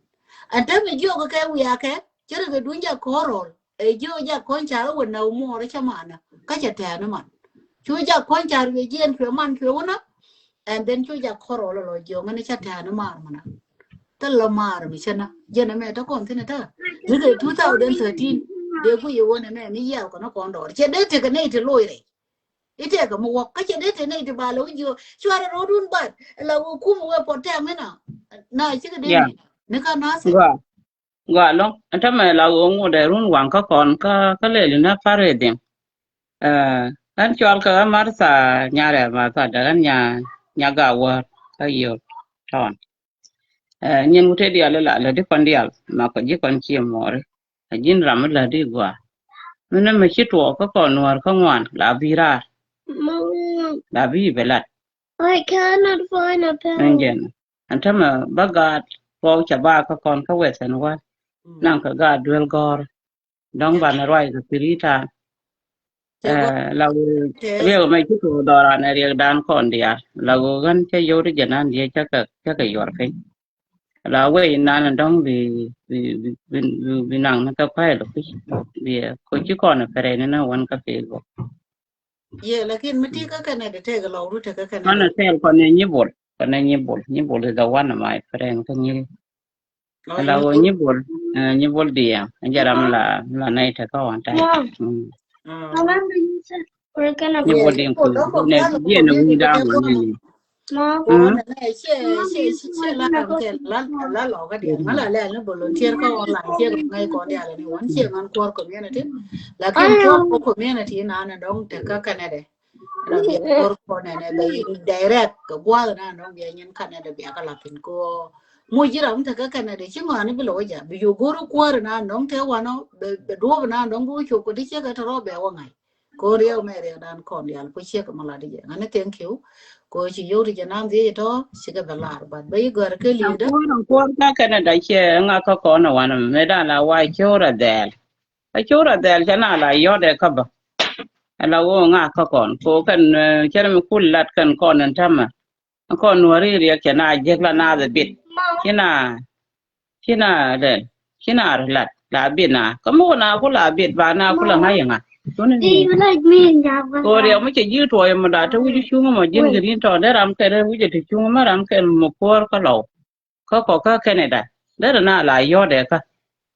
Ɛn täämɛ jiɔk kɛ wiakɛ ci rɛ kɛ duun jak kɔn rɔl. Ɛ jiɔk jak kɔn car wä na wä muɔɔr cä manä kä cɛ tɛ̈ɛ̈n man. Cu jak kɔn car wiɛ jiɛn cuɛ man cuɛ wä na. And then cu jak kɔn rɔl lɔ jiɔk ŋän cä tɛ̈ɛ̈n man man. Thil lɔ maar mi cä na jɛn ɛmɛ te kɔn thin ɛ te. Ni kɛ two thousand thirteen dee ku yɛ wä nɛ mɛ ni yiaal kɔn kɔn dɔɔr cɛ dee tekɛ nɛy ti loc rɛy. I̱ tekɛ mi wäk kä cɛ dee tekɛ nɛy ti ba lɛ wi̱c jiö cuarɛ ro̱o̱dun bat. La wä kum wee pɔt tɛm inɔ. Na cikɛ dee ni ni ka nathɛ. Gua lɔŋ ɛn tämɛ la wä ŋut ɛ run waŋ kä kɔn kä kä lɛli na parɛ dhiŋ. Ɛn cual kɛ ɣä Martha nyarɛ Martha dɛ ɣän nya nya ga wäär kä yio̱o̱t tɔn. Ɛ, nyin wute diaal la lät di kɔn diaal ma kɔ ji̱ kɔn cie muɔɔri. Ɛ ji̱n ram mi lät di gua. Mi ni mi ci tuɔɔk kä kɔn nuɔɔr kä ŋuan la bi raar. La bi bɛ lat. I cannot find a pen. Ɛn jɛn ɛn tämɛ bä gaat kɔɔk ca ba kä kɔn kä weth ɛn wä. Naŋ kɛ gaat duel gɔ̱r. Dɔ̱ŋ banɛ ruac kɛ piri̱ ta̱a̱. Ɛ, la wee riɛk mɛ ci kɛ dhɔran ɛ riɛk dan kɔn diaal la wee ɣän cä yio̱w ti jɛ nan diɛ cä kɛ cä kɛ yuɔr piny. La wee nan dɔ̱ŋ bi bi bi bi bi naŋ ni kɛ pay lɔ kui̱. Bi ɛ ko ci kɔn ɛ pɛrɛ ni na wan kä Facebook. Ye lakin mi ti kä kɛnɛ de tɛk lɔk ru tɛk kä kɛnɛ. Kɔn ɛ tɛl kɔn ɛ nyibol kɔn ɛ nyibol nyibol is the one of my friend kä nyiri. Ala wä nyibol, eh, nyibol diɛ. Jɛ ram la la nai te ka wan tai. Nyibol diɛ ku ne diɛ ne wun da wun ne. Ko ne ne cie cie cie cie la ram kɛ la la lɔ ka diɛ. Ŋa la lɛ ni volunteer ka online cie ka ngai kɔn diɛ la ni wan cie ŋan kuɔr community. Lakin kuɔr ko community na na dɔŋ te ka kɛnɛ de. Ram yɛ kor kɔnɛ nɛ bɛ direct kɛ gua̱a̱th na nɔŋ bia nyin Canada bia kɛ lapin ko. Muc ji̱ ram tekɛ Canada ci ŋɔani bi lɛ wä ja̱ bi yo̱ go̱r kuäär na nɔŋ te wanɔ bɛ duɔ̱ɔ̱p na nɔŋ bi wä cop kɛ di ciek kɛ tɔrɔ bɛ wä ŋa̱c. Ko riɛw mɛ riɛw dan kɔn dial ko ciek kɛ mɛ lat jɛ ŋani thank you. Ko ci yo̱w ti jɛ nam dhiec tɔ ci kɛ bɛ lar but bɛ yi gɔr kɛ li̱w dä. Kuäär kuäär ka Canada ciɛ ŋa kä kɔn wanɔ mɛ dan la wa cior a dhɛl. A cor a dhɛl cɛ na la yɔt ɛ kä bä. Ɛ la woo ŋa kä kɔn ko kɛn, eh, cɛn mi kul lat kɛn kɔn ɛn tämɛ. Kɔn nuɔri riɛk cɛ na jek la na dhɛ bit. Ci na ci na dhɛl ci na ri lat la bit na kä mi wä na ku la bit ba na ku la ŋa̱c ɛ ŋa̱c. Ko riɛk mi cɛ ji̱ tuɔɔc mɔ da te wi̱c cuŋ mɔ ji̱n gɛ rin tɔn dee ram kɛn wi̱c ɛ te cuŋ mɔ ram kɛn mɔ puɔr kä lɔw. Kä kɔ kä Canada derɛ na la yɔ̱dɛ kä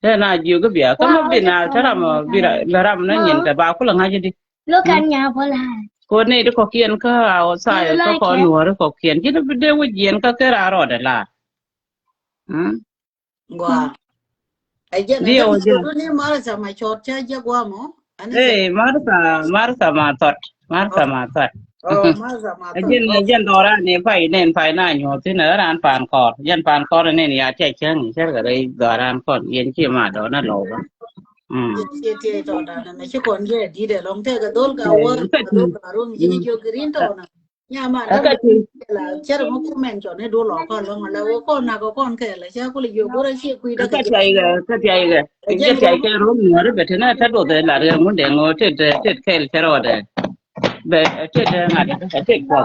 derɛ na jiök i̱ bia kä mi bi na te ram bi ram na nyin kɛ ba kulɛ ŋa̱c i̱di. Look at Nyabola. Ko ni di kɔkiɛn kä outside kä kɔn nuɔri kɔkiɛn. Ji̱n bi dee wi̱c jiɛn kä kɛ raa rɔɔdɛ lar. Gua. Ɛ jɛn ɛ jɛn jɛn ni Martha ma cɔɔt cɛ jɛ gua mɔ. Ee, Martha, Martha ma thɔt. Martha ma thɔt. Oh, Martha ma thɔt. Ɛ jɛn ɛ jɛn dɔra ni pay nen pay na nyuɔth thin ɛ ran pan kɔr. Jɛn pan kɔr nen ya tiɛ cɛŋ cɛ kɛ rɛy dɔran kɔn yɛn ci ma dɔna lɔw ba. Ci tiɛ tɔ dan na ci kɔn jɛ di dɛ lɔŋ tɛ kɛ dol ka wä kɛ dol ka run ji̱ ji̱ ji̱ green tɔ na. Nyama dam la cɛr mɔ kumɛn cɔn ni dul ɔ kɔn lɔŋ la wä kɔn nak kɔn kɛ la cɛ kuli jiök gura ci kui̱ dä kɛ tiay kɛ kɛ tiay kɛ kɛ tiay kɛ rom nuɔri bɛ tena ta do de la rɛ mun de ŋo tet tet kɛl cɛ rɔ de bɛ tet de ŋa de tet kɔ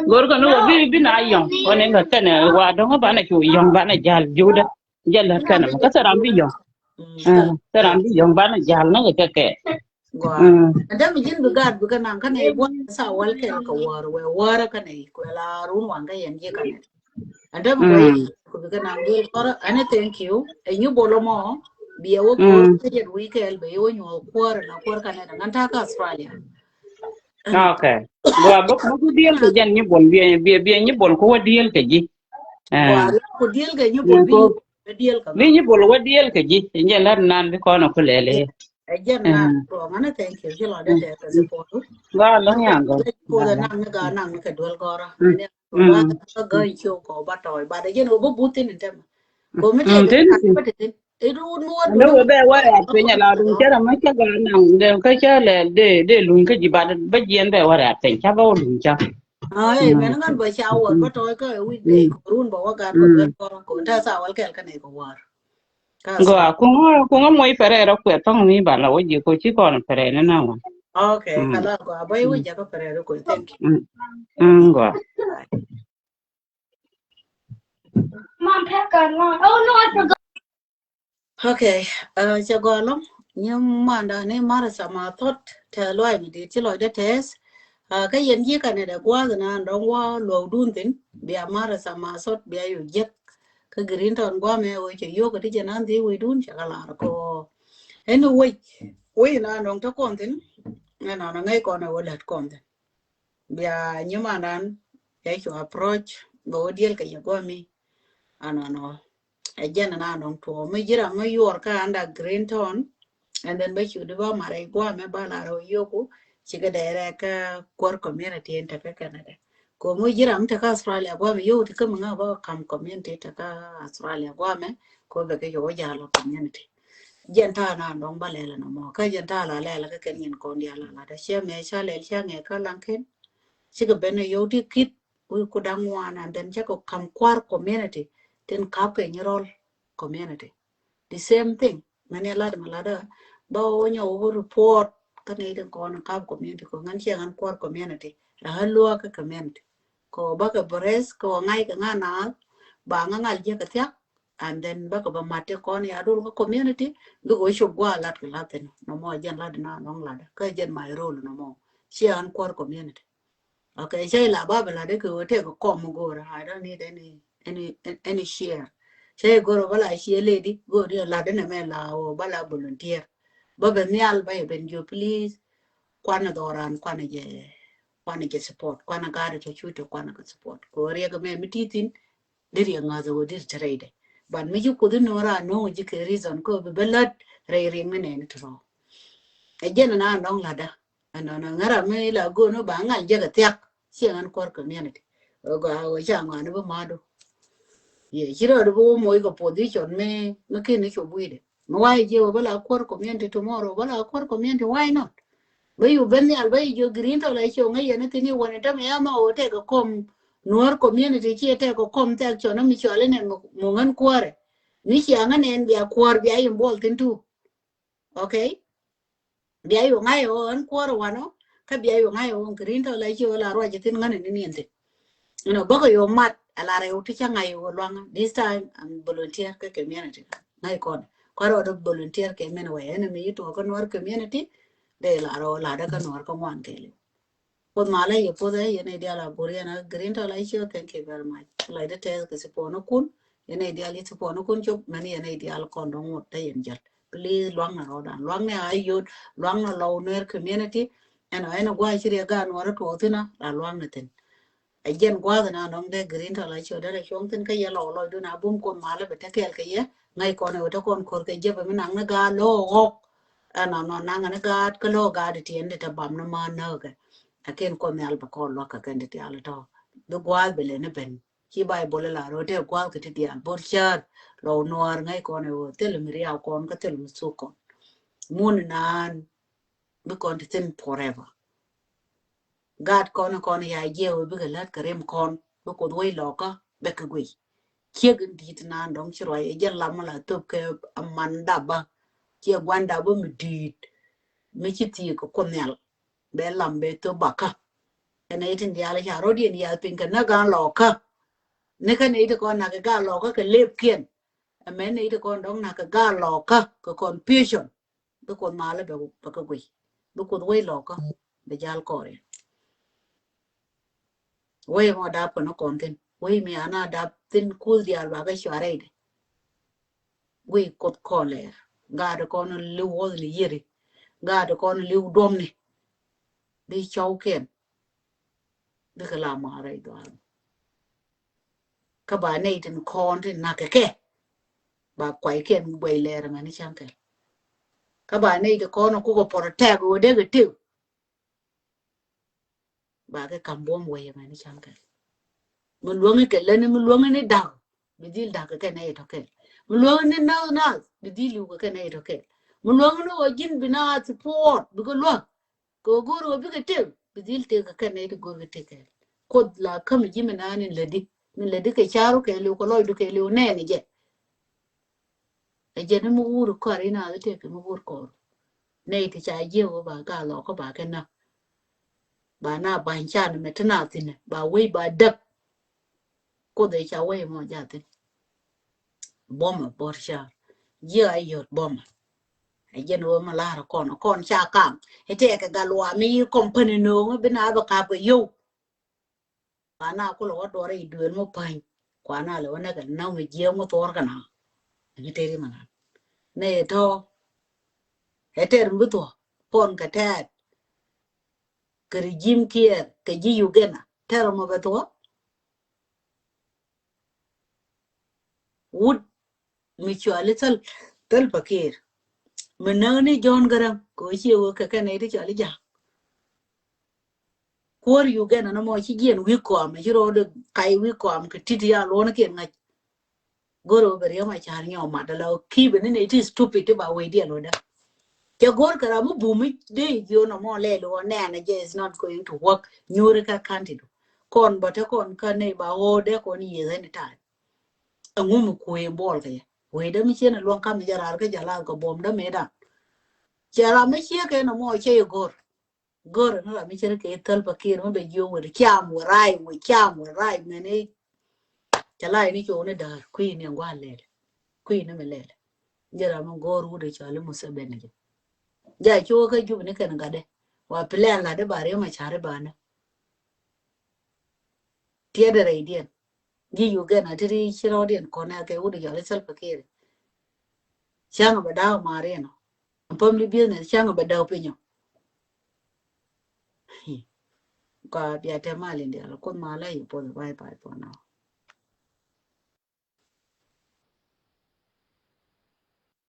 gor kɔn wä bi bi na yɔŋ kɔn in kɛ kɛn wa dɔŋ ba na cu yɔŋ ba na jal juda jal la kɛn ka sɛ ram bi yɔŋ sɛ ram bi yɔŋ ba na jal na kɛ kɛ Gua. Ɛn däm ji̱n bi gaat bi kɛ naŋ kɛnɛ gua̱n sa wäl kɛl kɛ wäär wɛ wäärä kɛnɛ kuɛ la run waŋ kɛ yɛn ji̱ kɛnɛ. Ɛn däm gua̱n ku bi kɛ naŋ duel kɔrä ɛn thank you. Ɛ nyi bol mɔ bi ɛ wä kuɔr kɛ jɛn wi̱i̱ kɛɛl bɛ yɛ wä nyuɔth kuɔr la kuɔr kɛnɛ dɛ ŋän ta̱a̱ kä Australia. Okay. Gua bä ku diel kɛ jɛn nyi bol bi bi bi nyi bol ku wä diel kɛ ji̱. Gua ku diel kɛ nyi bol bi diel kɛ bi nyi bol wä diel kɛ ji̱. Jɛn lät nan bi kɔn ku lɛlɛ. Ɛ jɛn na tuɔɔŋ ɛn thank you ci lɔcdɛ tɛth kɛ support. Gɔaa lɔŋ ya gɔaa. Support ɛ naŋ ni gaa naŋ ni kɛ duel gɔrä. Ni ɛ gɔaa kä gäny ci wä kɔ ba tɔɔc but ɛ jɛn wä bä but thin in tɛmɛ. Kɔ mi tɛth kɛ kat bä thin. It would nu wä. Ni wä bɛ wä rɛ̈t piny ala duŋ cä rɛ mä cä gaa naŋ dee kä cä lɛ dee dee luny kä ji̱ but bä jiɛn bɛ wä rɛ̈t piny cä bä wä luny cä. Ay mɛn ŋän bä ca wä bä tɔɔc kä ɛ wi̱c bɛ kɔ run bä wä gat kɔ duel gɔrä kɔ ta sa wäl kɛl kä nɛ kɔ wäär. Gɔaa kuŋä kuŋä moc pɛrɛ rɔ kuɛ thɔŋ mi ba la wä ji̱ ko ci kɔn pɛrɛ ni na wä. Okay, kala gɔaa bä iwä jakä pɛrɛ rɔ kuɛ thank you. Gɔaa. Okay, cɛ gɔaa lɔŋ nyi manda ni Martha ma thɔt tɛ luay mi dit ci lɔcdɛ tɛth. Kä yɛn ji̱ kanɛ dɛ gua̱a̱th na dɔŋ wä luɔw dun thin bia Martha ma thɔt bia yu jiɛk. Kä Green Town guamɛ wec cɛ yio̱k kä ti jɛ nan thi wecdun cɛ kɛ lar kɔ. Ɛn wec wec na nɔŋ te kɔn thin. Ɛn nɔn ŋäc kɔn ɛ wä lät kɔn thin. Bia nyimandan cɛ cu approach bɛ wä diel kɛ yɛ guami. Ɛn nɔn ɛ jɛn na nɔŋ tuɔ mi ji̱ ram mi yuɔr kä under Green Town. And then bä cu di bä marɛ guamɛ bä lar wä yoku. Cikɛ dɛrɛ kä kuɔr community in tekɛ Canada. Ko mi ji̱ ram tekɛ Australia guamɛ yoku ti kä mi ŋa bä kam community tekɛ Australia guamɛ. Ko bɛ kɛ yoku jalo community. Jɛn ta̱a̱ na dɔŋ bä lɛl nɔmɔ kä jɛn ta̱a̱ la lɛl kä kɛn nyin kɔn dial la la da ciɛ mɛ ca lɛl ca ŋɛ kä laŋ ken. Cikɛ ben yoku ti kit wi̱i̱ ku daŋ wan and then cakɔ kam kuar community tin kap kɛ nyirɔl community. The same thing mɛn yɛ lat mɛ lat bä wä nyɔ wä report kä ni tin kɔn kap community kɔ ŋän ciɛ ŋän kuar community. Ɛ ɣän luaak kä community kɔ bä kɛ bres kɔ ŋa̱c kɛ ŋa̱ naath ba ŋa̱ ŋa̱l jiäk kɛ thiak. And then bä kɛ bä mat ti kɔn ya dul kä community bikɛ wä cop gua̱a̱ lat kɛ lat thin nɔmɔ jɛn lat na nɔŋ lat kä jɛn my role nɔmɔ. Ciɛ ɣän kuar community. Okay, cɛ ila ba bɛ lat kɛ wä tɛk kɔm go̱o̱r. I don't need any any any share. Cɛ go̱o̱r bä la share lady go̱o̱r di lat ni mɛ la wä bä la volunteer. Bä bɛ nhial bä yɛ ben jiö please. Kuan dhɔran kuan jɛ kuan jɛ support kuan gari tɔ cuti kuan kɛ support. Kɛ wä riɛk mɛ mi ti thin. Di riɛk ŋa̱th wä di ti rɛy dɛ. But mi ci kuth ni wä ra no̱o̱ŋ ji̱ kɛ reason kɛ wä bi bä lät rɛy riɛk mi nɛni ti rɔ. Ɛ jɛn na nɔŋ lat da. Ɛnɔnɔ ŋära mi la go̱o̱n ba ŋal jɛ kɛ thiak. Ciɛ ŋän kuɔr community. Ɛ gɔaa ɛ ca ŋɔani bi madu. Yɛ ci rɔɔd bi wä moc kɛ position mi mi kin ni cop wi̱i̱dɛ. Mi why jiɛ wä bä la kuɔr community tomorrow bä la kuɔr community why not? Bä yu ben nhial bä yu jiö Green Town la ciɛ wä ŋäc yɛn ni thin i̱ wän in tämɛ ya ma wä tɛk kɛ kɔm Nuɔr community ciɛ tɛk kɛ kɔm tɛk cɔn mi cɔal inɛ muk ŋän kuɔrɛ. Mi cia ŋän ɛn bia kuɔr bia involve thin tu. Okay. Bia yu ŋa̱c ɣöö ɣän kuɔr wanɔ kä bia yu ŋa̱c ɣöö Green Town la ci ɣöö la ruac thin ŋän ni niɛn thin. Inɔ bäkɛ yu mat a la rɛw ti ca ŋa̱c ɣöö luaŋ this time I'm volunteer kä community ŋa̱c kɔn kuarɛ ɣöö dee volunteer kɛ mɛn wɛ ɛn mi ci tuɔɔk kä Nuɔr community. Dee la rɛw la dee kä Nuɔr kä ŋuan kɛ liw. Kuoth malä yɛ puɔth ɛ yɛn i̱ diaal a go̱r yɛn a Green Town la ci ɣöö thank you very much. Like dee tɛth kɛ support ni kun yɛn i̱ diaal i̱ support ni kun cop mɛn yɛn i̱ diaal kɔn dɔ̱ŋ ŋot te yɛn jäl. Please luaŋnɛ rɔɔdan luaŋnɛ a yot luaŋnɛ lɔw Nuer community. Ɛn ɔ ɛn ɔ gua̱a̱ ci riɛ gaat nuɔrä tuɔɔk thi̱n a la luaŋ ni thi̱n. Ɛ jɛn gua̱a̱th na nɔŋ dee green tɔ la ciö dee rɛ cuɔ̱ŋ thi̱n kä yɛ lɔ lɔcdun a bum kun malä bɛ te kɛɛl kɛ yɛ ŋäc kɔn ɛ wä te kɔn ko̱r kɛ jepɛ mi naŋ ni gaat lo̱o̱k ɣɔk. Ɛn ɔ nɔ naŋ ni gaat kä lo̱o̱k gaat ti tiɛn ti te bam ni ma nääkɛ. Lakin Kuoth Nhial bɛ kɔn luakä kɛn ti tial tɔ bi gua̱a̱th bɛ lɛ ni ben. Ci Baibol la rɔ te gua̱a̱th kɛ ti diaal bot cär lɔ nuɔɔr ŋäc kɔn ɛ wä thil mi riaw kɔn kä thil mi thuk kɔn. Mun naan bi kɔn ti thin forever. Gaat kɔn kɔn ya jiɛ wä bikɛ lät kɛ rim kɔn bi Kuoth wec lɔkä bɛ kɛ guic. Ciek in di̱i̱t naan dɔŋ ci ruac ɛ jɛn lam la thop kɛ aman daba. Ciɛ guan daba mi di̱i̱t mi ci thiek kɛ Kuoth Nhial bɛ lam bɛ thop bakä. Kɛn ɛ itin diaal ca rɔ diɛn yath piny kɛ näk gan lɔkä. Ni kɛn ɛ iti kɔn nak kɛ gan lɔkä kɛ lep kiɛn. Ɛmɛn ɛ iti kɔn dɔŋ nak kɛ gan lɔkä kɛ confusion. Bi Kuoth malä bɛ bɛ kɛ guic. Bi Kuoth wec lɔkä bɛ jal kɔɔr yɛ. Wec mɔ dap kɔn kɔn thin wec mi ana dap thin kuth diaal ba kɛ cua rɛydɛ. Guic Kuoth kɔn lɛɛr gaat kɔn liw wuɔth ni yeri. Gaat kɔn liw duɔmni. Bi cɔw kɛn. Bikɛ la ma̱a̱ rɛy dhuaar. Kä ba nɛy tin kɔn tin na̱k kɛ kɛ ba kuay kɛn guɛy lɛɛr mɛn ni ca̱ŋ kɛl. Kä ba nɛy tin kɔn kukɛ protect wä dee kɛ tëk. Ba kɛ kam buɔ̱m wɛy mɛn ni ca̱ŋ kɛl. Mi luäŋi kɛ läni mi luäŋi ni da̱k bi dhil da̱k kɛ kɛn nɛy tɔ kɛl. Mi luäŋi ni nath nath bi dhil liw kɛ kɛn nɛy tɔ kɛl. Mi luäŋi ni wä ji̱n bi na support bikɛ luäk. Kɛ go̱r wä bikɛ tëk bi dhil tëk kɛ kɛn nɛy ti go̱r kɛ tëk kɛl. Kuoth la käm ji̱ mi naan in lätdi mi lätdi kɛ ca̱ru kɛɛliw kɛ lɔcdu kɛɛliw nɛɛni jɛ. Ɛ jɛ ni mi wur kɔr in a tëk mi wur kɔr. Nɛy ti ca jiɛ wä ba gaa lɔkä ba kɛ na. Ba na ba̱ny can mɛ ti na thinɛ ba wec ba däk. Kuoth ɛ ca wec mɔ ja thin. Bɔmɛ bɔr ca jiɛ a yot bɔmɛ. Ɛ jɛn wä ma lar kɔn kɔn ca kam ɛ tɛkɛ gal wa mi company noŋ bi na bɛ kap kɛ yow. Kuana kulɛ wä duɔrɛ i̱ duël mi pa̱ny. Kuana lɛ wä nɛ kɛ naŋ mi jiɛ mi thuɔr kɛ na. Ni teri ma na nɛ tɔ. Ɛ tɛr mi bi thuɔ pɔn kɛ tɛt. Kɛ regime kiɛɛr kɛ ji̱ Uganda tɛr mɔ bɛ thuɔ. Wut mi cuali thäl thäl pakir. Mi näk ni John Garang kɛ wä cie wä kɛ kɛn nɛy ti cuali ja̱a̱k. Kuäär Uganda ni mɔ ci jiɛn wi̱i̱ kɔam ci rɔɔdɛ kay wi̱i̱ kɔam kɛ tit ya luɔ̱n kiɛn ŋa̱c. Go̱r wä bɛ riɛm a ca̱r nyɔɔm mat ala ki̱i̱ bɛ ni nɛy ti stupid ti ba wee diɛl wä dä. Cɛ go̱r kɛ ram mi bum mi dee jiön ɔmɔ lɛl wä nɛɛnɛ jɛ is not going to work. Nyuuri kä kanti du kɔn bä te kɔn kä nɛy ba ɣöö dee kɔn yieth any time. Ɛŋu mi kuëë buɔl kɛ yɛ wee dee mi cien ɛ luɔ̱ŋ kam mi jɛ raar kä jɛ laar kɛ buɔm dee mëë dan. Cɛ ram mi ciek kɛ nɔmɔ cɛ yɛ go̱r. Go̱r ni ram mi cɛ ri kɛ thäl pakir mi bɛ jiö wër cam wër ray wër cam wër ray mɛn i̱. Cɛ la ini cok ni da̱a̱r kui̱ ni ɛŋ gua̱a̱r lɛl kui̱ ni mi lɛl. Jɛ ram mi go̱r wut i̱ cɔal i̱ Museveni jɛ. Ja cok kä jup ni kɛn gatdɛ wa plan la di ba riɛm a cari ba ni. Tiɛt rɛydiɛn ji̱ Uganda ti ri ci rɔɔdiɛn kɔn ɛ kɛ wut i̱ cɔal i̱ Salva Kiir. Cäŋ bɛ da̱a̱ mariɛn ɔ family business cäŋ bɛ da̱a̱ piny ɔ. Kua bia tɛ mal in dial kun mal a yi puɔth bye bye for now.